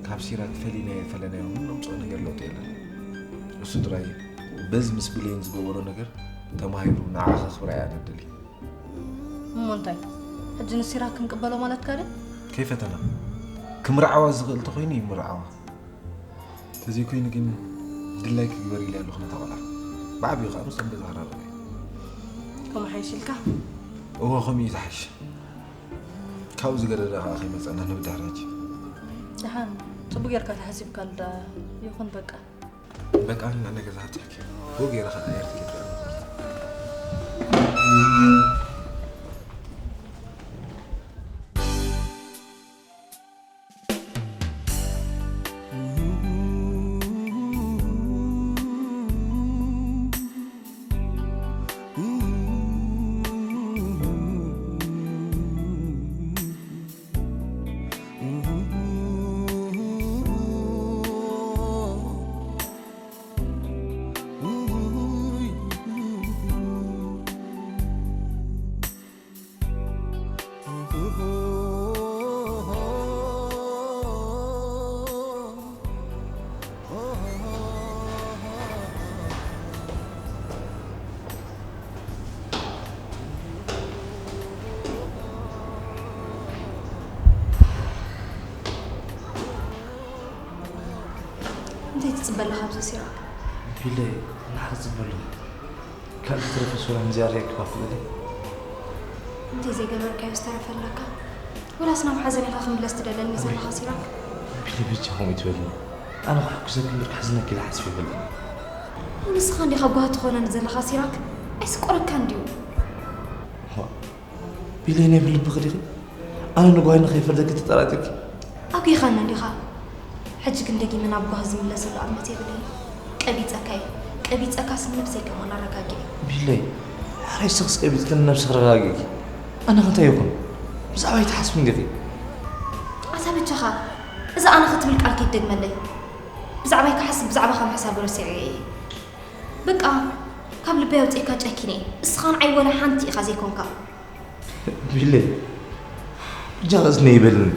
ካብ ሲራክ ፈሊና የፈለናዮ ምንም ነምፅኦ ነገር ለውጢ የለን። እሱ ጥራይ በዚ ምስ ብሌን ዝገበሮ ነገር ተማሂሩ ንዓኻ ክብራ እያ ንደሊ። እሞ እንታይ? ሕጂ ንሲራክ ክንቅበሎ ማለትካ ድዩ? ከይፈተና ክምርዓዋ ዝኽእል ተኾይኑ ይምርዓዋ። ተዘይኮይኑ ግን ድላይኪ ግበሪ ኢለ ኣለኹ ነታ ቆልዓ። ብዓቢኡ ከዓ ምስቶም ገዛ ክራረብ እየ። ከምኡ ሓይሽ ኢልካ? እወ ከምኡ እዩ ዝሓይሽ። ካብኡ ዝገደደ ከዓ ከይመፀና ንብል ድሕሪ ሕጂ። ደሓን ፅቡቅ ጌርካ ተሓሲብካሉ ደኣ ይኹን በቃ። በቃ ንና ነገዛ ሃብትልኪ። ብኡ ገይረ ከዓ ኤርትኪ እንታይ ትጽበ ኣለኻ ኣብዚ ሲራክ? ቢለይ፣ ንሓር ዝጽበ ኣለኹ። ካልእ ተረፈ ሱራን ዝያዳ ይከፋፍለለይ። እንታይ ዘይገበርካዮ ዝተረፈ ኣለካ? ወላስ ናብ ሓዘን ኢኻ ክምለስ ትደለኒ ዘለኻ ሲራክ? ቢለይ፣ በጃ ከምኡ ይትበልኒ። ኣነ ክሕግዘኪ እምበር ክሕዝነኪ ኢለ ሓሲበ ኣይፈልጥን። ንስኻ እንዲኻ ጓህ ትኾነኒ ዘለኻ ሲራክ? ኣይስቆረካን ድዩ? ቢለይ፣ ናይ ብልብኺ ዲኺ? ኣነ ንጓሂ ንኸይፈርደኪ ተጠራጢርኪ? ኣጒኻኒ እንዲኻ። ሕጂ ግን ደጊመ ናብ ጓሂ ዝምለሰሉ ኣመት የብለይን። ቀቢጸካ እየ። ቀቢጸካስ ንነብሰይ ከምኡውን ኣረጋጊዐ። ቢለይ፣ ሕራይ ንስኽስ ቀቢጽኪ ንነብስኺ ረጋጊእኪ። ኣነ ከ እንታይ ይኹን? ብዛዕባይ ትሓስቢ እንዲኺ? ኣታ በጃኻ፣ እዛ ኣነ ክትብል ቃል ከይትደግመለይ። ብዛዕባይ ክሓስብ ብዛዕባኻ ምሕሳብ ረሲዐዮ እየ። በቃ፣ ካብ ልበይ ኣውጺእካ ጨኪነ እየ። እስኻ ንዓይ ወላ ሓንቲ ኢኻ ዘይኮንካ። ቢለይ፣ ብጃኺ እዝነይ ይበልኒ።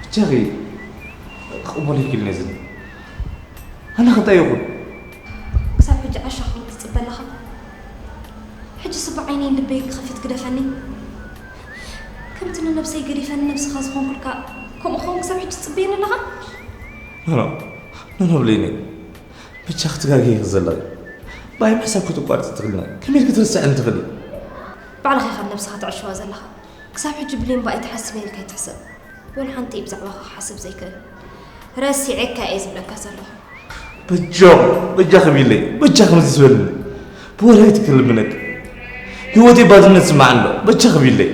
ብጃኺ ክቕበሎ ይክእልኒ እዝኒ። ኣነ ከ እንታይ ይኹን? ክሳብ ሕጂ ዓሻ ክኸውን ትጽበ ኣለኻ? ሕጂ ስባ ዓይነይን ልበይን ክኸፊት ግደፈኒ። ከምቲ ንነብሰይ ገዲፈ ንነብስኻ ዝኾንኩልካ ከምኡ ክኸውን ክሳብ ሕጂ ትጽበየኒ ኣለኻ? ኖ፣ ኖ፣ ኖ፣ ኖ፣ ብሌነይ። ብቻ ክትጋገይ ዘለኺ። ብኣይ ምሕሳብ ክትቋርጺ ትኽእሊ። ከመይ ኢልኪ ትርስዕኒ ትኽእሊ? ባዕልኻ ኢኻ ንነብስኻ ተዕሽዋ ዘለኻ። ክሳብ ሕጂ ብሌን ብኣይ ትሓስብ እየ ኢልካ ኣይትሕሰብ። ወላ ሓንቲ እየ ብዛዕባኻ ክሓስብ ዘይክእል። ረሲዐካ እየ ዝብለካ ዘለኹ። በጃኹ፣ በጃኺ ቢለይ፣ በጃኺ ከምዚ ትበልኒ። ብወላዲትኪ ክልምነኪ። ህይወተይ ባድነት ዝስምዓኒ ኣሎ። በጃኺ ቢለይ።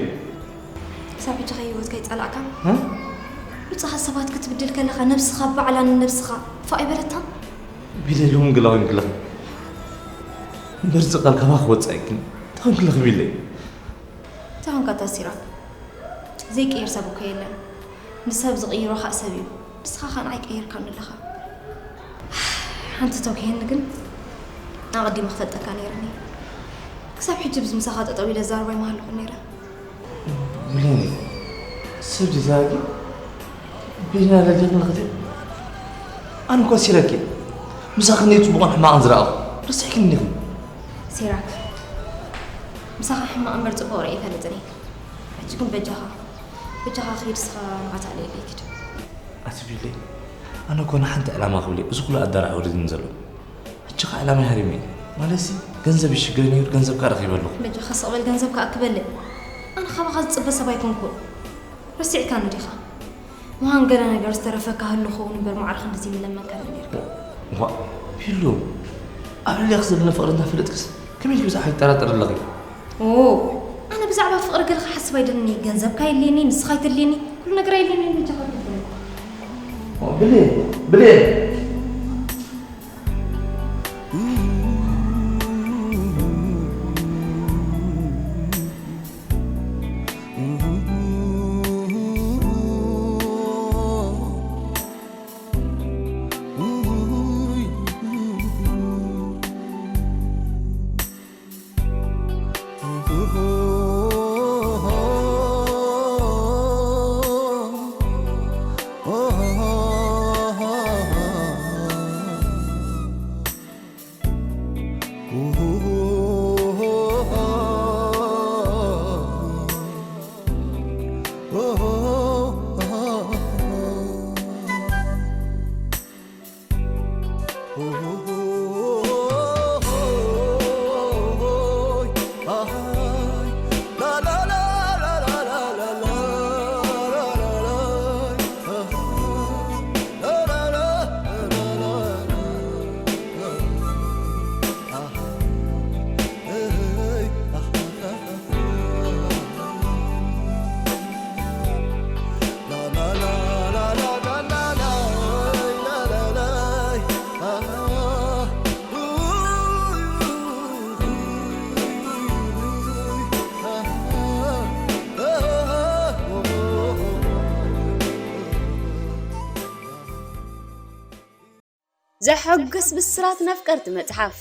ክሳብ ሕጂ ከ ህይወትካ ይጸላእካ? እ? ብጻኻ ሰባት ክትብድል ከለኻ ነብስኻ ባዕላ ንነብስኻ ፋእ ኣይበለታን? ቢለይ ሎሚ ገለ ኮይንክለኺ። እምበር እዚ ቃል ካባኺ ክወጽእ ኣይክእልን። እንታይ ኮይንክለኺ ቢለይ? እንታይ ኾንካ ታሲራ? ዘይቅየር ሰብ እኮ የለን። ንሰብ ዝቕይሮ ኻእ ሰብ እዩ። ንስኻ ኸኣ ንዓይ ቀይርካኒ ኣለኻ። ሓንቲ ተውኪየኒ ግን ኣቐዲመ ክፈልጠካ ነይርኒ። ክሳብ ሕጂ ብዚ ምሳኻ ጠጠው ኢለ ዛረባ ይመሃለኹ ነይረ። ብሌን፣ ሰብ ድዛረብ ቤና ለሊኽኒ ክትብል? ኣነ እኮ ሲራክ እየ። ምሳኺ ነይ ጽቡቕን ሕማቕን ዝረኣኹ። ረሲዕክኒ ዲኺ? ሲራክ፣ ምሳኻ ሕማቕ እምበር ጽቡቕ ርእየ ኣይፈልጥን እየ። ሕጂ ግን በጃኻ፣ በጃኻ ኺድ እስኻ ንዓታ ኣለየለይ ኪድ። ኣቲ ቢለይ፣ ኣነ እኮ ንሓንቲ ዕላማ ክብል እየ እዚ ኩሉ ኣዳራዕ ወሪድኒ ዘሎ። ሕጂ ኸ ዕላማ ሃሪመ እየ። ማለትሲ ገንዘብ ይሽግረኒ ነይሩ፣ ገንዘብ ከኣ ረኺበ ኣለኹ። በጃኻ ስቕ በል፣ ገንዘብ ከኣ ክበልዕ። ኣነ ካባኻ ዝጽበ ሰብ ኣይኮንኩን። ረሲዕካኒ ዲኻ? ምዃን ገለ ነገር ዝተረፈካ ህሉ ክኸውን እምበር ማዕረ ክንድዚ ምለመንካኒ ነይርካ። ዋ፣ ቢሉ፣ ኣብ ልዕሌኺ ዘለና ፍቕሪ እናፈለጥክስ ከመይ ኢልኪ ብዛዕባ ይጠራጠር ኣለኺ? ኦ፣ ኣነ ብዛዕባ ፍቕሪ ገለ ክሓስብ ኣይደልን እየ። ገንዘብካ የድልየኒ፣ ንስኻ ኣይተድልየኒ፣ ኩሉ ነገር ኣየድልየኒ፣ በጃኻ ርድእኒ። ኦ፣ ብሌን፣ ብሌን። ዘሐጉስ ብስራት ነፍቀርቲ መጽሓፍ።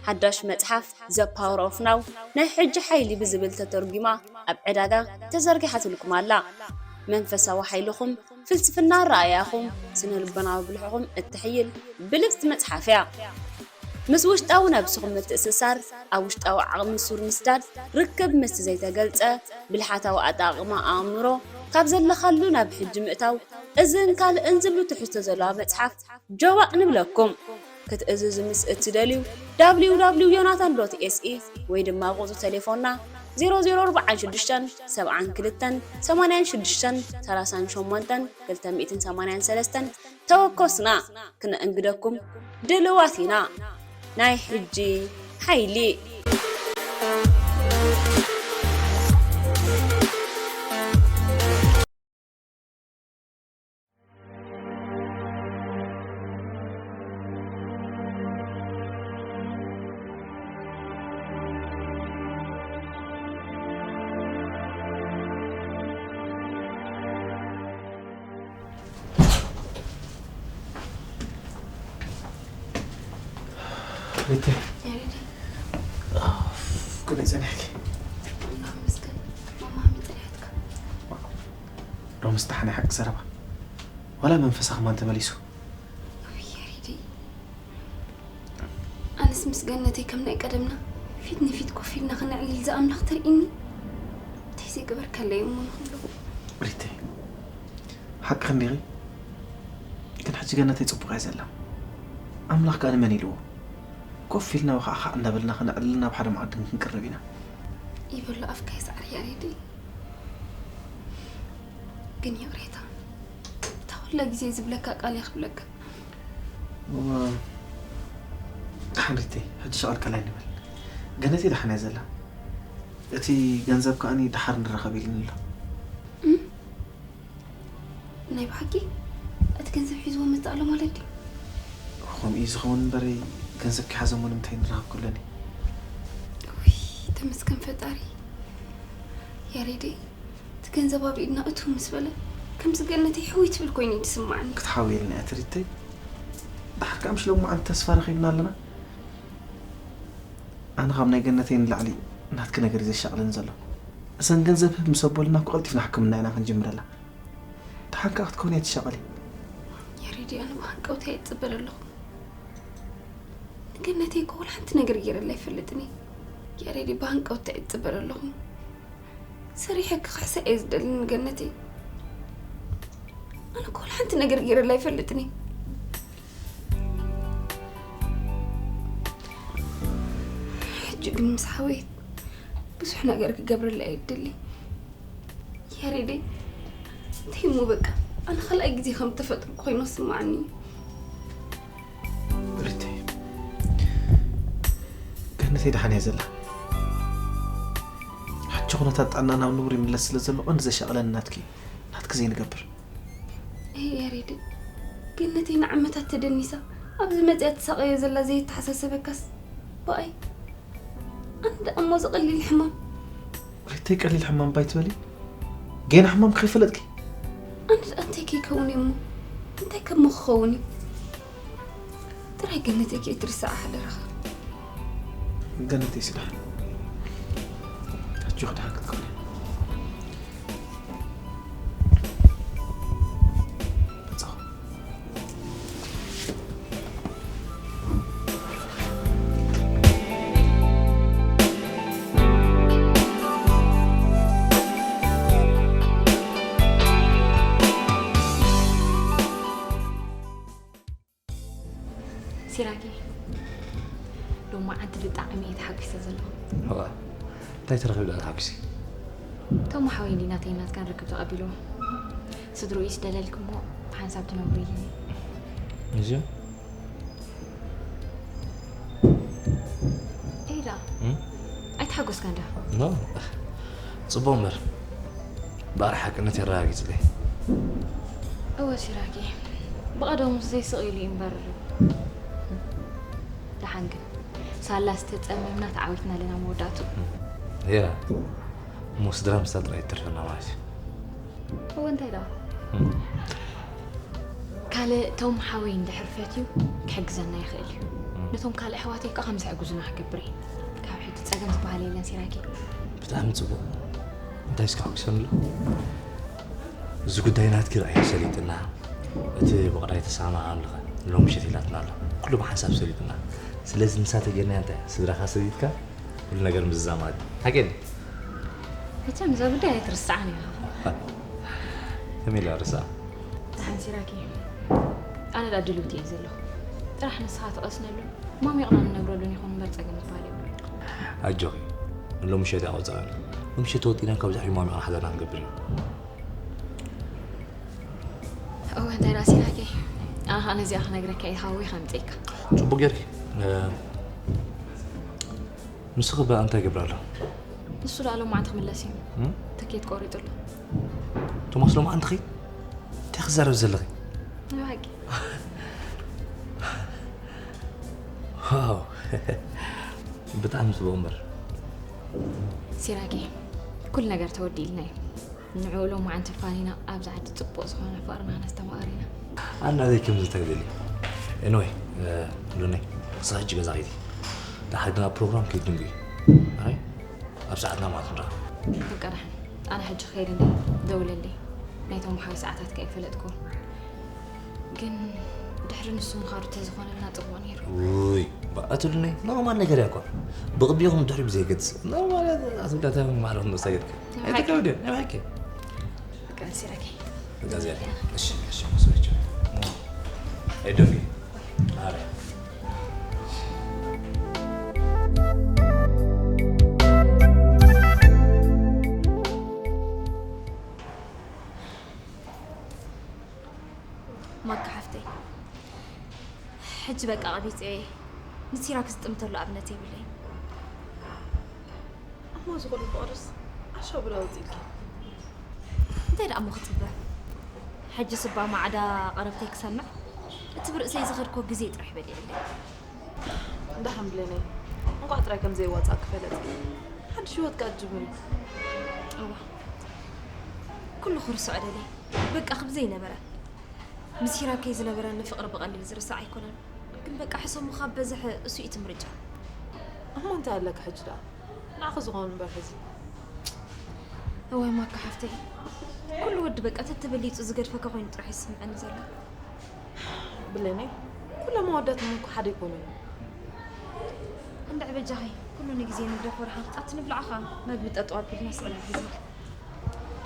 ሓዳሽ መጽሓፍ The Power of Now ናይ ሕጂ ሓይሊ ብዝብል ተተርጒማ ኣብ ዕዳጋ ተዘርጊሓትልኩም ኣላ። መንፈሳዊ ሓይልኹም፣ ፍልስፍና ኣረኣእያኹም፣ ስነ ልቦናዊ ብልሕኹም እትሕይል ብልጽቲ መጽሓፍ እያ። ምስ ውሽጣዊ ነብስኹም ምትእስሳር፣ ኣብ ውሽጣዊ ዓቕሚ ሱር ምስዳድ፣ ርክብ ምስቲ ዘይተገልጸ፣ ብልሓታዊ ኣጠቓቕማ ኣእምሮ፣ ካብ ዘለኻሉ ናብ ሕጂ ምእታው፣ እዝን ካልእን ዝብሉ ትሕዝቶ ዘለዋ መጽሓፍ ጆባእ ንብለኩም። ክትእዝዙ ምስ እትደልዩ፣ www ዮናታን ዶት ኤስኢ ወይ ድማ ቁጽሪ ቴሌፎንና ዜሮ ዜሮ ኣርባዓን ሽዱሽተን ሰብዓን ክልተን ሰማንያን ሽዱሽተን ሰላሳን ሸሞንተን ክልተ ሚእትን ሰማንያን ሰለስተን ተወከሱና፣ ክነእንግደኩም ድልዋት ኢና። ናይ ሕጂ ሓይሊ። ሪተ፣ ያሬድ። ኣፍ፣ ከመይ ጸኒሕኪ? ኣምላኽ ይመስገን። ማማ ከመይ ጸኒሓትካ? ሎምስ ደሓን ሓቂ ዘረባ። ዋላ መንፈሳ ከማን ተመሊሱ? ውይ፣ ያሬድ። ኣነስ ምስ ገነተይ ከም ናይ ቀደምና ፊት ንፊት ኮፍ ኢልና ክነዕልል ዝኣምላኽ ተርእይኒ። እንታይ ዘይገበርካለይ እሞ ንኽብሎ። ሪተ፣ ሓቅኺ እንዲኺ። ግን ሕጂ ገነተይ ጽቡቕ እያ ዘላ። ኣምላኽ ከኣ ንመን ኢልዎ? ኮፍ ኢልና ወኻዕኻዕ እንዳበልና ክነዕልል ናብ ሓደ መኣዲ ክንቅርብ ኢና። ይበሎ ኣፍካ ይስዓር ያሬደይ። ግን ይቕሬታ፣ እታ ኩላ ግዜ ዝብለካ ቃል እየ ክብለካ። እወ፣ ደሓን ሪተይ፣ ሕጂ ሸቐልቀል ኣይንበል። ገነተይ ደሓን እያ ዘላ። እቲ ገንዘብ ከኣኒ ደሓር ንራኸብ ኢሉኒ ኣሎ። እም? ናይ ብሓቂ? እቲ ገንዘብ ሒዝዎ መጽእ ኣሎ ማለት ድዩ? ከምኡ እዩ ዝኸውን እምበረይ፣ ገንዘብ ከይሓዘ እሞ ንምንታይ ንራኸብ ክብለኒ? ውይ፣ ተመስገን ፈጣሪ። ያሬደይ፣ እቲ ገንዘብ ኣብ ኢድና እትው ምስ በለ፣ ከምዚ ገነተይ ሕውይ ትብል ኮይኑ እዩ ዝስምዓኒ። ክትሓውየልና እያ ትሪተይ። ደሓር ከኣ ምሽ ሎማዓንቲ ተስፋ ረኺብና ኣለና። ኣነ ካብ ናይ ገነተይ ንላዕሊ ናትኪ ነገር እዩ ዘሻቕለኒ ዘሎ። እዘን ገንዘብ ህብ ምስ ኣበሉና እኮ ቀልጢፍና ሕክምና ኢና ክንጅምረላ። ደሓን ከኣ ክትከውን እያ ትሻቐሊ። ያሬደይ፣ ኣነ ብሃንቀውታ እየ ዝጽበ ዘለኹ። ንገነተይ እኮ ወላ ሓንቲ ነገር ገይረላ ኣይፈልጥን እየ። ያሬደይ፣ ብሃንቀውታ እየ ዝጽበ ዘለኹ። ሰሪሐ ክኽሕሳ እየ ዝደሊ ንገነተይ። ኣነ እኮ ወላ ሓንቲ ነገር ገይረላ ኣይፈልጥን እየ። ሕጂ ግን ምስ ሓወየት ብዙሕ ነገር ክገብረላ እየ ዝደሊ። ያሬደይ፣ እንታይ እሞ በቃ፣ ኣነ ካልኣይ ግዜ ከም እተፈጥርኩ ኮይኑ ይስምዓኒ እዩ። ሪተይ፣ ገነተይ ደሓን እያ ዘላ። ሕጂ ኩነታት ጥዕና ናብ ንቡር ይምለስ ስለ ዘሎ፣ ቀንዲ ዘሻቕለኒ ናትኪ፣ ናትኪ ዘይንገብር። ኤህ ያሬደይ፣ ገነተይ ንዓመታት ተደኒሳ፣ ኣብዚ መጺኣ ትሳቐዮ ዘላ ዘየተሓሳሰበካስ? ብኣይ፣ ኣነ ደኣ እሞ እዚ ቀሊል ሕማም። ሪተይ፣ ቀሊል ሕማም ባይ ትበሊ? ጌና ሕማም ከይፈለጥኪ? ኣነ ደኣ እንታይ ከይከውን እየ እሞ? እንታይ ከሞ ክኸውን እዩ? ጥራይ ገነተይ ከይትርስዓ ሓደራኻ። ገነተይ ስራሕ። ኣጆኺ ደሓን ክትከውኒ። በጻኹ። ሲራክ፣ ሎማዓንቲ ብጣዕሚ እየ ተሓጒሰ ዘለኹ። እዋ፣ እንታይ ተረኺቡ ደኣ ተሓጒሲ? ቶም ሓወይ እንዲ ናተይ ናትካን ርክብ ተቐቢልዎ። ስድርኡስ ደለልክሞ ሓንሳብ ትነብሩ ኢሉኒ። እዚኦም? ኤይ ደኣ፣ እም? ኣይተሓጎስካን ደኣ? ኖ፣ ጽቡቕ እምበር። እምበኣር ሓቅነት የረጋግጽለይ። እወ ሲራኬ፣ ብቐደሙስ ዘይስቕ ኢሉ እዩ እምበር። ደሓን ግን፣ ሳላ ዝተጸመምና ተዓዊትና ኣለና መወዳእቱ። እያ፣ እሞ ስድራ ምስታ ጥራይ ትተርፈና ማለት እዩ። እወ እንታይ ደኣ? እም። ካልእ ቶም ሓወይ እንድሕር ፈትዩ ክሕግዘና ይኽእል እዩ። እም። ነቶም ካልእ ኣሕዋተይ ከኣ ከምዚ ሕግዙና ክገብር እየ። ካብ ሕጂ ጸገም ዝበሃል የለን ሲራኬ። ብጣዕሚ ጽቡቕ። እንታይ እስከ ሓጒሰኒ ኣሎ? እዚ ጉዳይ ናትኪ ርኣይ ሰሊጥና፣ እቲ ብቕዳይ ተሰማማዕናሉ ኸ ሎም ምሸት ኢላትና ኣላ። ኩሉ ብሓንሳብ ሰሊጥና። ስለዚ ንሳ ተጌርና እንታይ? ስድራኻ ሰሊጥካ ኩሉ ነገር ምዝዛም ኣድልዩ። ሓቂ ድዩ? መቸም እዛ ጉዳይ ኣይትርስዓን ኢኻ። ከመይ ኢለ ርስዓ? ደሓን ሲራኪ። ኣነ ደኣ ድልውቲ እየ ዘለኹ። ጥራሕ ንስኻ ትቐስነሉን ሞሚቕና ንነብረሉን ይኹን እምበር ጸገም ዝበሃል የብሉን። ኣጆኺ። ሎም ምሸት እያ ቆጸረን። ሎም ምሸት ወጢና ካብዚ ሕጂ ሞሚቕና ሓዳርና ክንገብር ኢና። እወ፣ እንታይ ደኣ ሲራኪ? ኣነ ኸኣ ነዚኣ ክነግረካ እየ፣ ሃዊ ከምጽኤካ። ጽቡቕ ጌርኪ። እ፣ ንስኺ በኣ እንታይ ይገብር ኣሎ? ንሱ ደኣ ሎማዓንቲ ክምለስ እዩ። እም? ትኬት ቆሪጹ ኣሎ። ቶማስ ሎማዓንቲ ኸይድ? እንታይ ክዛረብ ዘለኺ? ናይ ብሓቂ። ዋው። ብጣዕሚ ጽቡቕ እምበር። ሲራኪ፣ ኩሉ ነገር ተወዲእልና እዩ። ንዕኡ ሎማዓንቲ ፋኒና ኣብዚ ዓዲ ጽቡቕ ዝኾነ ፍቕርና ክነስተማቕር ኢና። ኣና ዘይ ከምዚ እንታይ ደሊ። ኤንወይ፣ እ፣ ሉነይ፣ ንስኻ ሕጂ ገዛ ኸይዲ። ደሓር ግና ፕሮግራም ከይትድንጉ። ኣይ፣ ኣብ ሰዓትና ማለት ንራኸብ። በቃ ደሓን። ኣነ ሕጂ ክኸይድ እንደ ደውለለይ። ናይቶም ሓዊ ሰዓታት ከይፈለጥኩ። ግን ድሕሪ ንሱ ምኻዱ ተዝኾነልና ጽቡቕ ነይሩ። ውይ፣ በኣትሉኒ ኖርማል ነገር እያ እኮ። ብቕድሚኹም ድሕሪ ብዘይገድስ። ኖርማል እያ፣ ኣስብዳታ ማዕረፍ ንወስዳ ገድካ። ናይ ብሓቂ። ኣይተካብድዮ፣ ናይ ብሓቂ። በቃ፣ ሲራኪ። በቃ፣ እዚኣ። እሺ፣ እሺ፣ መስሪቹ። ኣይደንጊ። ኣረ። ማካ ሓፍተይ፣ ሕጂ በቃ ቀቢጸ እየ። ንሲራክ ዝጥምተሉ ኣብነት የብለይን። እሞ እዚ ኩሉ ፍቕርስ ዓሻ ብላ ኣውጺእልኪ። እንታይ ደኣ እሞ ክጽበ? ሕጂ ስባ ማዕዳ ቀረብተይ ክሰምዕ፣ እቲ ብርእሰይ ዝኸድኮ ግዜ ጥራሕ በሊዕለይ። እንዳ ሓምብለነይ፣ እንቋዕ ጥራይ ከም ዘየዋጽኣኪ ፈለጥኪ። ሓድሽ ህይወት ከኣ ትጅምሪ። እዋ፣ ኩሉ ክርስዖ ደልየ። በቃ፣ ከም ዘይነበረ። ምስ ሂራከይ ዝነበረኒ ፍቕሪ ብቐሊል ዝርሳዕ ኣይኮነን። ግን በቃ፣ ሕሰሙ ካብ በዝሐ እሱ እዩ እቲ ምርጫ። እሞ እንታይ ኣለካ ሕጂ ደኣ? ንዓኺ ዝኾን እምበር ሕዚ። እዋይ ማካ ሓፍተይ፣ ኩሉ ወዲ በቃ ተተበሊጹ ዝገድፈካ ኮይኑ ጥራሕ ይስምዐኒ ዘሎ። ብሌነይ፣ ኩሎም ኣወዳት እሞ እኮ ሓደ ኣይኮኑን። እንድዒ በጃኺ፣ ኩሉ ንግዜ ንግደፎ ደሓን። ኣብቲ ንብላዕ ኸኣ መግቢ ጠጠው ኣቢልና ስቕ ኢልና ሒዝና።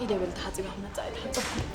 ኢደይ በል ተሓጺበ ክመጽእ ኣይተሓጸብኩን።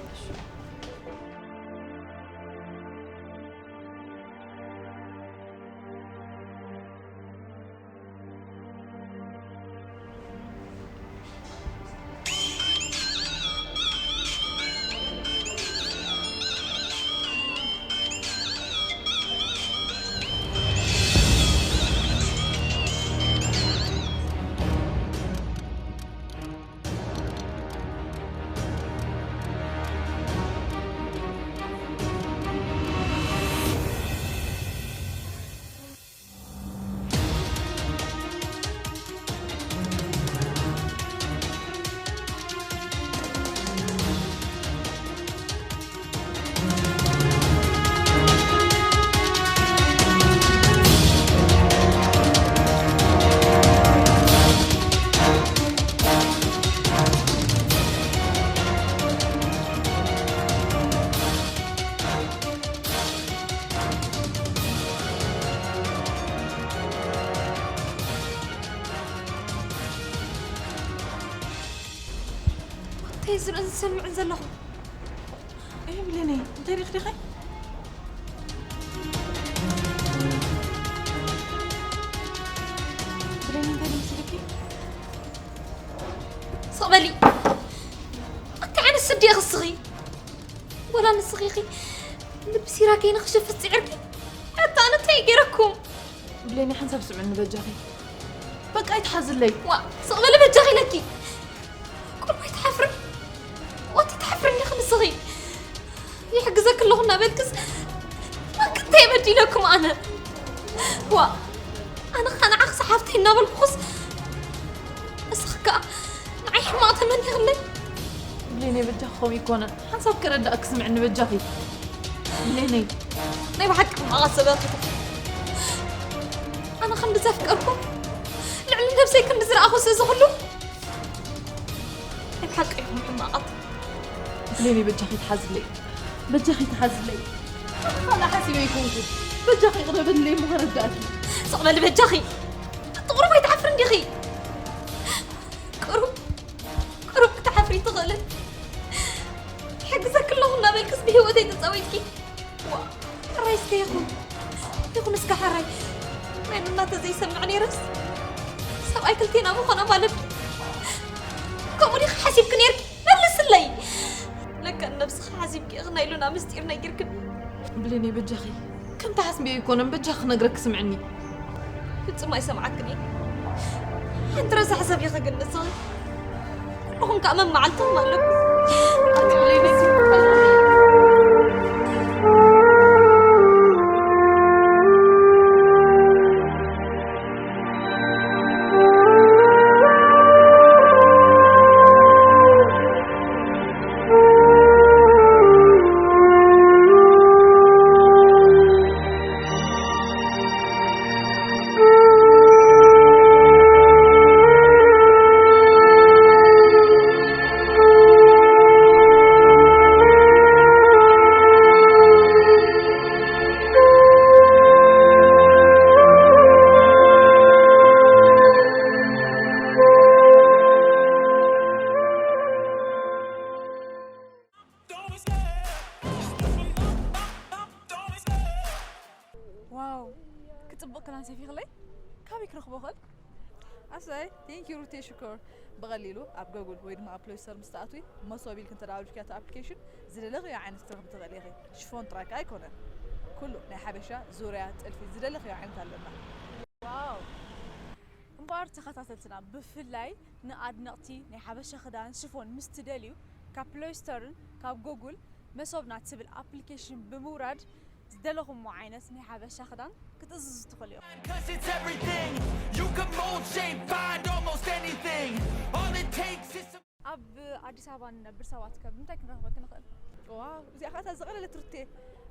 እንታይ ዝርእን ዝሰምዕን ዘለኹ? እይ ብሌነይ፣ እንታይ ሪእኺ ዲኺ? በሊ። ኣታ ዓይነት ስዲ ኢኺ እስኺ? ወላ ንስኺ ኢኺ ልቢ ሲራ ከይነ ክሸፍት ጽዒርኪ? ኣታ ኣነ እንታይ ገይረኩም? ብሌኒ ሓንሳብ ስምዕኒ በጃኺ። በቃ ኣይትሓዝለይ። ዋ፣ ስቕ በሊ በጃኺ ኢለኪ። ቁሩብ ኣይትሓፍርን? ወቲ ትሓፍርን ዲኺ ንስኺ? ይሕግዘኪ ኣለኹ እናበልክስ፣ መን ክንተይ በዲለኩም ኣነ? ዋ፣ ኣነ ኸኣ ንዓኽስ ሓፍተይ እናበልኩኽስ፣ እስኺ ከኣ ንዓይ ሕማቕ ተመኒኽለይ። ብሌነይ በጃኺ ከምኡ ኣይኮነን። ሓንሳብ ከረዳእኪ ስምዕኒ በጃኺ። ብሌነይ። ናይ ብሓቂ ሕማቓት ሰባት ኢኹም። ኣነ ክንዲ ዘፍቀርኩም፣ ልዕሊ ነብሰይ ክንዲ ዝረኣኹስ እዚ ኹሉ ናይ ብሓቂ ኢኹም ሕማቓት። ብሌኒ በጃኺ ተሓዝለይ። በጃኺ ተሓዝለይ። ኣነ ካልእ ሓሲበ ኣይኮንኩ። በጃኺ ይቕረ በልለይ እሞ ከረዳእኪ። ስቕ በሊ በጃኺ። ኣቲ ቁሩብ ኣይትሓፍርን ዲኺ? ቁሩብ፣ ቁሩብ ክትሓፍሪ ትኽእልን። ይሕግዘኪ ኣለኹ እናበልክስ ብህይወተይ ተጻዊትኪ። ዋ፣ ሕራይ እስከ ይኹን። ይኹን እስከ ሕራይ። ናይ ሉና ተዘይሰምዕ ነይረስ፣ ሰብኣይ ክልቴና ምኾነ ማለት ከምኡ ዲኺ ሓሲብኪ ነይርኪ? መልስለይ። ለካ ንነብስኺ ሓሲብኪ ኢኺ ናይ ሉና ምስጢር ነጊርክኒ። ብሌነይ በጃኺ፣ ከም ትሓስብዮ ኣይኮነን፣ በጃኺ ክነግረኪ ስምዕኒ። ፍጹም ኣይሰምዓክን እየ። ሓንቲ ረሳሕ ሰብ ኢኺ ግን ንስኺ። ኩልኹም ከኣ መመዓልትኹም ኣለኩም። ኣቲ ብሌነይ ዋው፣ ክጽብቕ ክዳን ሰፊኽለይ። ካበይ ክረኽቦ ኽእል? ኣሰይ፣ thank you ሩቴ ሽኮር። ብቐሊሉ ኣብ ጎጉል ወይ ድማ ኣብ ፕሌይ ስቶር ምስ ትኣትዊ፣ መሶብ ኢልኪ እንተ ደኣ ኣውሪድክያ እቲ ኣፕሊኬሽን፣ ዝደለኽዮ ዓይነት ክትረኽቢ ትኽእሊ ኢኺ። ሽፎን ጥራይ ከኣ ኣይኮነን። ኩሉ ናይ ሓበሻ፣ ዙርያ፣ ጥልፊ፣ ዝደለኽዮ ዓይነት ኣለና። ዋው! እምበኣር ተኸታተልትና፣ ብፍላይ ንኣድነቕቲ ናይ ሓበሻ ክዳን ሽፎን ምስ ትደልዩ፣ ካብ ፕሌይ ስቶርን ካብ ጎጉል መሶብና ትብል ኣፕሊኬሽን ብምውራድ ዝደለኹሞ ዓይነት ናይ ሓበሻ ክዳን ክትእዝዙ ትኽእሉ ኢኹም። Cause it's everything. You can mold, shape, find almost anything. All it takes is some ኣብ ኣዲስ ኣበባ ንነብር ሰባት ከ ብምንታይ ክንረኽበኪ ንኽእል? ዋው፣ እዚኣ ኸኣ እታ ዝቐለለት ሩቴ።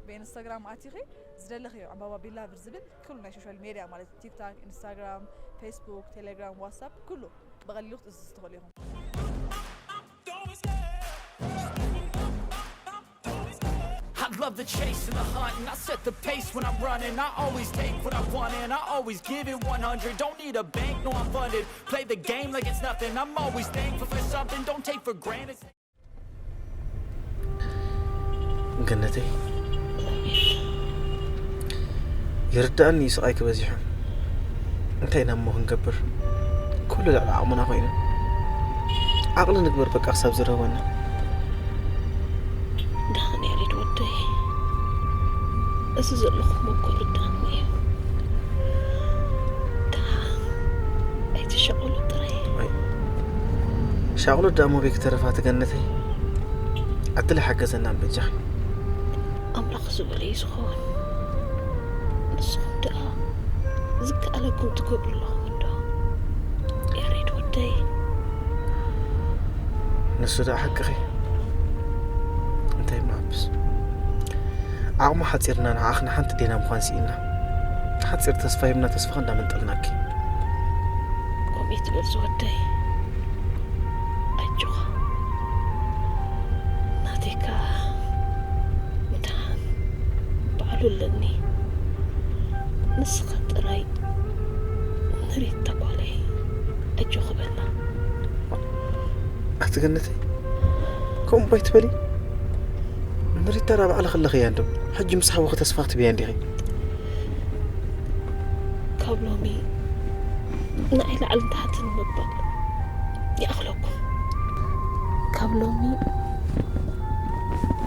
ብኢንስታግራም ኣቲኺ ዝደለኽዮ ዕምባባ ቢላቨር ዝብል ኩሉ ናይ ሶሻል ሜድያ ማለት ቲክቶክ፣ ኢንስታግራም፣ ፌስቡክ፣ ቴሌግራም፣ ዋትሳፕ ኩሉ ብቐሊሉ ክትእዝዙ ትኽእሉ ኢኹም። I love the chase and the hunt, and I set the pace when I'm running. I always take what I want, and I always give it one hundred. Don't need a bank, no, I'm funded. Play the game like it's nothing. I'm always thankful for something, don't take for granted. ገነተይ፣ ይርዳእኒ እዩ ስቓይኪ በዚሑ። እንታይ ኢና እሞ ክንገብር? ኩሉ ልዕሊ ዓቕምና ኮይኑ። ዓቕሊ ንግበር በቃ ክሳብ ዝረህወና። ደሓን ያሬድ ወደይ፣ እዚ ዘለኹሞ እኮ ርዳእኒ እዩ። ደሓን ኣይትሻቐሉ ጥራይ። ኣይ፣ ሻቕሎት ደኣ እሞ በይ ክተርፋ ትገነተይ። ኣትለ ሓገዘና በጃኺ። ኣምላኽ ዝበሎ እዩ ዝኸውን። ንስኹም ደኣ ዝከኣለኩም ትገብሩ ኣለኹም እንዶ? ያሬድ ወደይ። ንሱ ደኣ ሓቅኺ። እንታይ ምዓብስ? ዓቕሙ ሓጺርና ንዓኽና ሓንቲ ዴና ምዃን ስኢንና። ሓጺር ተስፋ ሂብና ተስፋኺ እንዳመንጠልናኪ። ከምኡ ትበል ዝወደይ። ኣጆኻ። ናተይካ ምድሓን ባዕሉ ኣለኒ። ንስኻ ጥራይ ንሪታ ጓለይ ኣጆኺ በላ። ኣቲ ገነተይ፣ ከምኡ እባ ኣይትበሊ። ንሪታ ዳ ባዕልኺ ኣለኽያ እንዶ፣ ሕጂ ምስ ሓወኺ ተስፋ ክትብያ እንዲኺ። ካብ ሎሚ ንዓይ ላዕልን ታሕትን ምባል ይኣኽለኩም። ካብ ሎሚ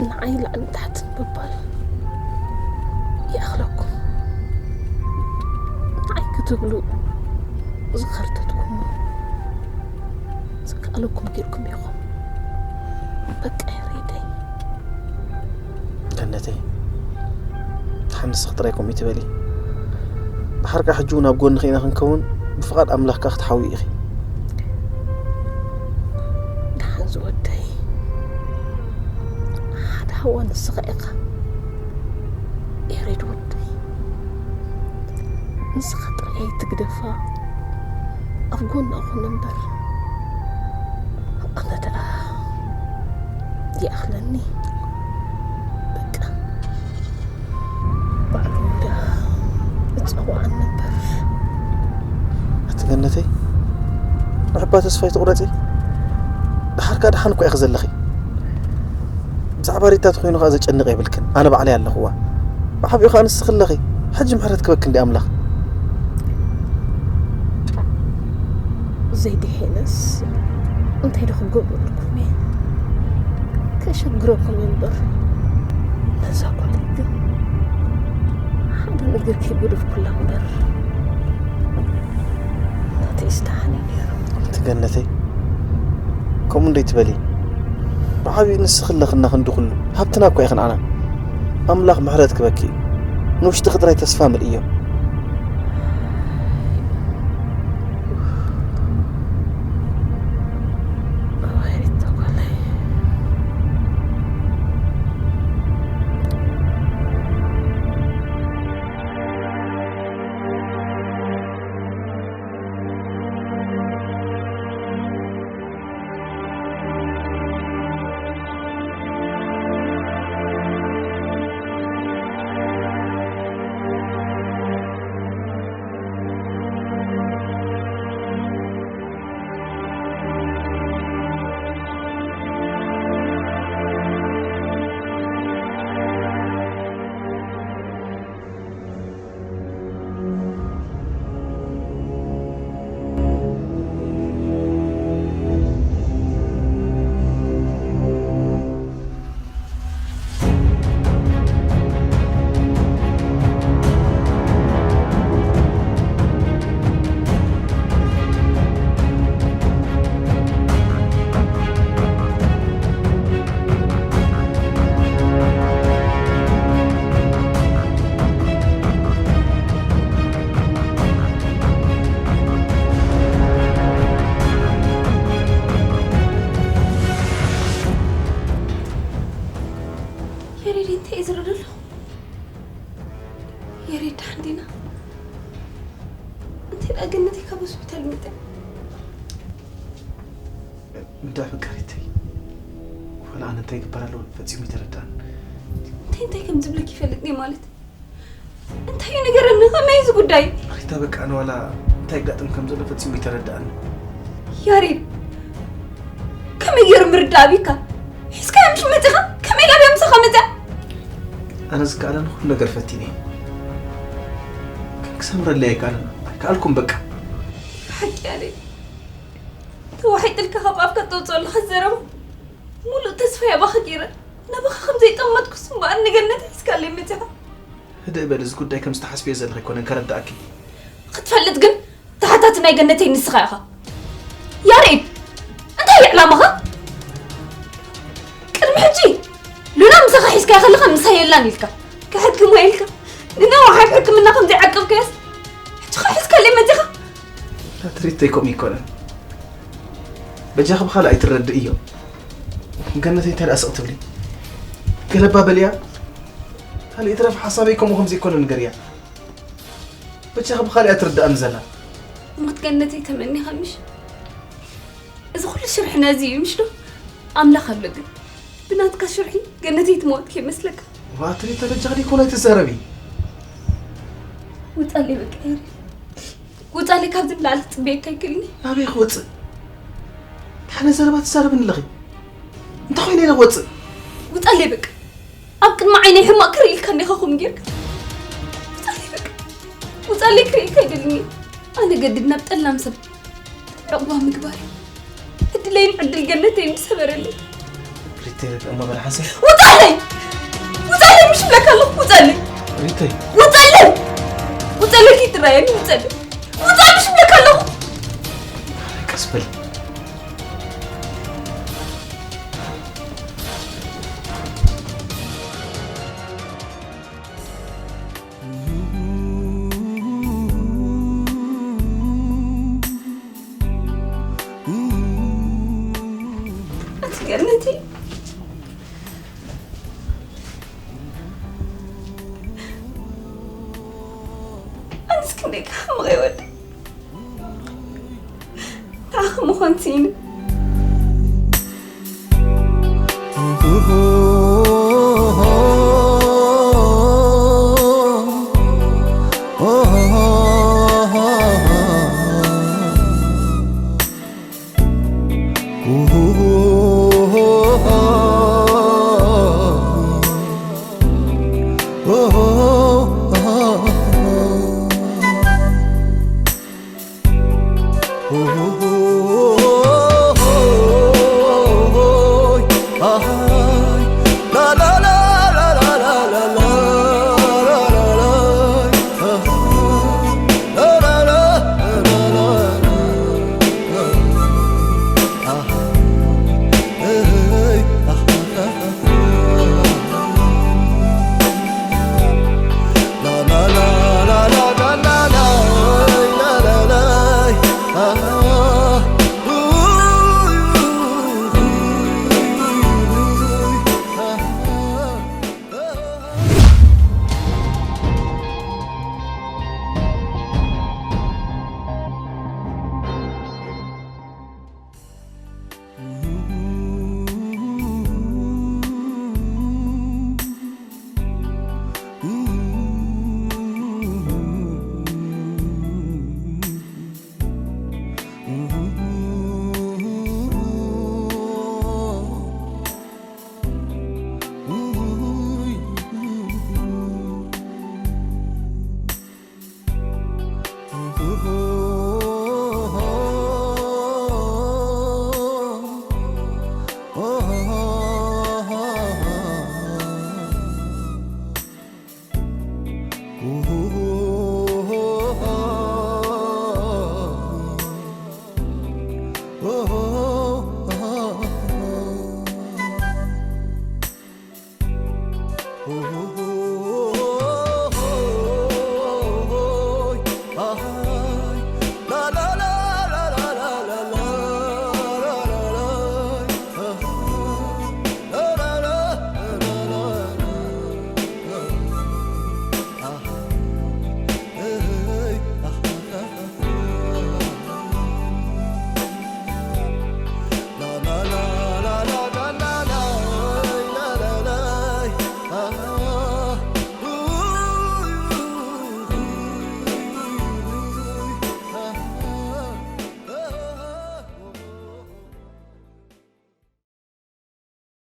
ንዓይ ላዕሊ ታሕቲ ምባል ይኣኽለኩም። ንዓይ ክትብሉ ዝኸርተትኩሞ ዝከኣለኩም ጌርኩም ኢኹም። በቃ ያሬደይ። ገነተይ፣ ደሓን ንስኺ ጥራይ ከምኡ ትበሊ። ደሓር ከኣ ሕጂ እውን ኣብ ጎንኺ ኢና ክንከውን፣ ብፍቓድ ኣምላኽ ከኣ ክትሓውዪ ኢኺ። ደሓን ዝወደይ፣ ሓደ ሃዋ ንስኻ ኢኻ። ያሬድ ወደይ፣ ንስኻ ጥራይ ኣይትግደፋ፣ ኣብ ጎና ኩን እምበር። ኣነ ደኣ ይኣኽለኒ። በቃ ባዕሉ ደኣ እጸውዓኒ እምበር። ኣቲ ገነተይ፣ ንሕባ ተስፋ ኣይትቑረጺ። ደሓር ከኣ ደሓን እኮ ኢኺ ዘለኺ። ብዛዕባ ሪታ ተኾይኑ ከኣ ዘጨንቕ የብልክን። ኣነ ባዕለይ ኣለኹዋ። ብዓቢኡ ከኣ ንስኺ ኣለኺ። ሕጂ ምሕረት ክበኪ እንዲ ኣምላኽ። ዘይድሒንስ እንታይ ዶ ክገብረልኩም እየ? ከሸግረኩም እየ እምበር፣ ነዛ ጓለይ ግን ሓደ ነገር ከይጎደፍኩላ እምበር፣ ናተይስ ደሓን እዩ ነይሩ። ኣቲ ገነተይ፣ ከምኡ እንዶ ኣይትበሊ። ብዓቢኡ ንስኺ ኣለኽና ክንዲ ኩሉ። ሃብትና እኮ ኢኺ ንዓና። ኣምላኽ ምሕረት ክበኪ እዩ። ንውሽጥኺ ጥራይ ተስፋ ምልእዮ። ያሬድ እንታይ እዩ ዝረአ ዘሎ? ያሬድ ደሓን ዲና? እንታይ ደኣ ገነተይ ካብ ሆስፒታል መጠ? እንዳ ፈቃሪተይ፣ ዋላ ኣነ እንታይ ግበር ኣለዎ ፈጺሙ ይተረዳን። እንታይ እንታይ ከም ዝብለኪ ይፈልጥ እየ ማለት እንታይ እዩ ንገረኒ፣ ከመይ እዚ ጉዳይ? ሪታ በቃ ኣነ ዋላ እንታይ ጋጥም ከም ዘሎ ፈጺሙ ይተረዳን። ያሬድ ከመይ ገይሩ ምርዳእ ኣቢካ? ሒዝካያ ምሽ መጺኻ? ከመይ ኢላ ድያ ምሳኻ መጺኣ? ኣነ ዝከኣለኒ ኩሉ ነገር ፈቲነ እየ። ግን ክሰምረለይ ኣይከኣልን። ኣይከኣልኩም በቃ። ሓቂ ያሬድ። ተዋሒጥልካ ካብ ኣፍካ እተውፅኦ ኣለኻ ዘረባ ሙሉእ ተስፋ ያባኻ ገይረ ናባኻ ከም ዘይጠመጥኩስ እምበኣር ንገነት ሒዝካለይ መፂኻ። ህድእ በሊ፣ እዚ ጉዳይ ከም ዝተሓስብዮ ዘለኺ ኣይኮነን ከረድኣኪ። ክትፈልጥ ግን ተሓታቲ ናይ ገነተይ ንስኻ ኢኻ። ያሬድ፣ እንታይ እዩ ዕላማኻ? ቅድሚ ሕጂ ሉላ ምሳኻ ሒዝካያ ከለኻ ምሳይ የላን ኢልካ ክሕክሞ ኢልካ ንነዋሓት ሕክምና ከም ዘይዓቀብካያስ ሕጂ ኸ ሒዝካለይ መፂኻ። ላትሪተይ ከምኡ ኣይኮነን። በጃኺ ብኻልእ ኣይትረድእዮ። ገነተይ እንታይ ደኣ ስቕ ትብሊ? ገለባ በልያ። ካልእ ይትረፍ ሓሳበይ ከምኡ ከም ዘይኮነ ንገርያ። በጃኺ ብኻልእ እያ ትርድኣኒ ዘላ። ሞት ገነተይ ተመኒኻ ምሽ? እዚ ኩሉ ሽርሒ ነዚ እዩ ምሽ ዶ? ኣምላኽ ኣሎ ግን ብናትካ ሽርሒ ገነተይ ትመወት ከይመስለካ። ዋትሪ ተበጃኺ ዲኮን ኣይትዛረቢ። ውፃለይ በቃ ኤሪ። ውፃለይ ካብዚ ንላዕሊ ክፅበየካ ኣይክእልኒ። ናበይ ክወፅእ? ደሓነ ዘረባ ትዛረብኒ ኣለኺ። እንታይ ኮይነ ኢለ ክወፅእ? ውፃለይ በቃ። ኣብ ቅድሚ ዓይነይ ሕማቕ ክርኢ ኢልካ እንዲኻ ከምኡ ጌርካ። ውፃለይ በቃ። ውፃለይ ክርኢ ኢልካ ኣይደልን እየ። ኣነ ገድድ ናብ ጠላም ሰብ ዕቑባ ምግባር እዩ። ዕድለይን ዕድል ገነተይን ዝሰበረለይ። ሪተይ፣ እሞ በል ሓንሳብ። ውፃለይ! ውፃለይ! ምሽ ብለካ ኣለኹ፣ ውፃለይ! ሪተይ። ውፃለይ! ውፃለይ! ከይትረኣየኒ ውፃለይ! ውፃ! ምሽ ብለካ ኣለኹ! ቀስ በል። ኣቲ ገነተይ፣ ኣነስ ክንደይ ክሓምቕ እየ ወደይ። ንዓኺ ምዃን ስኢነ።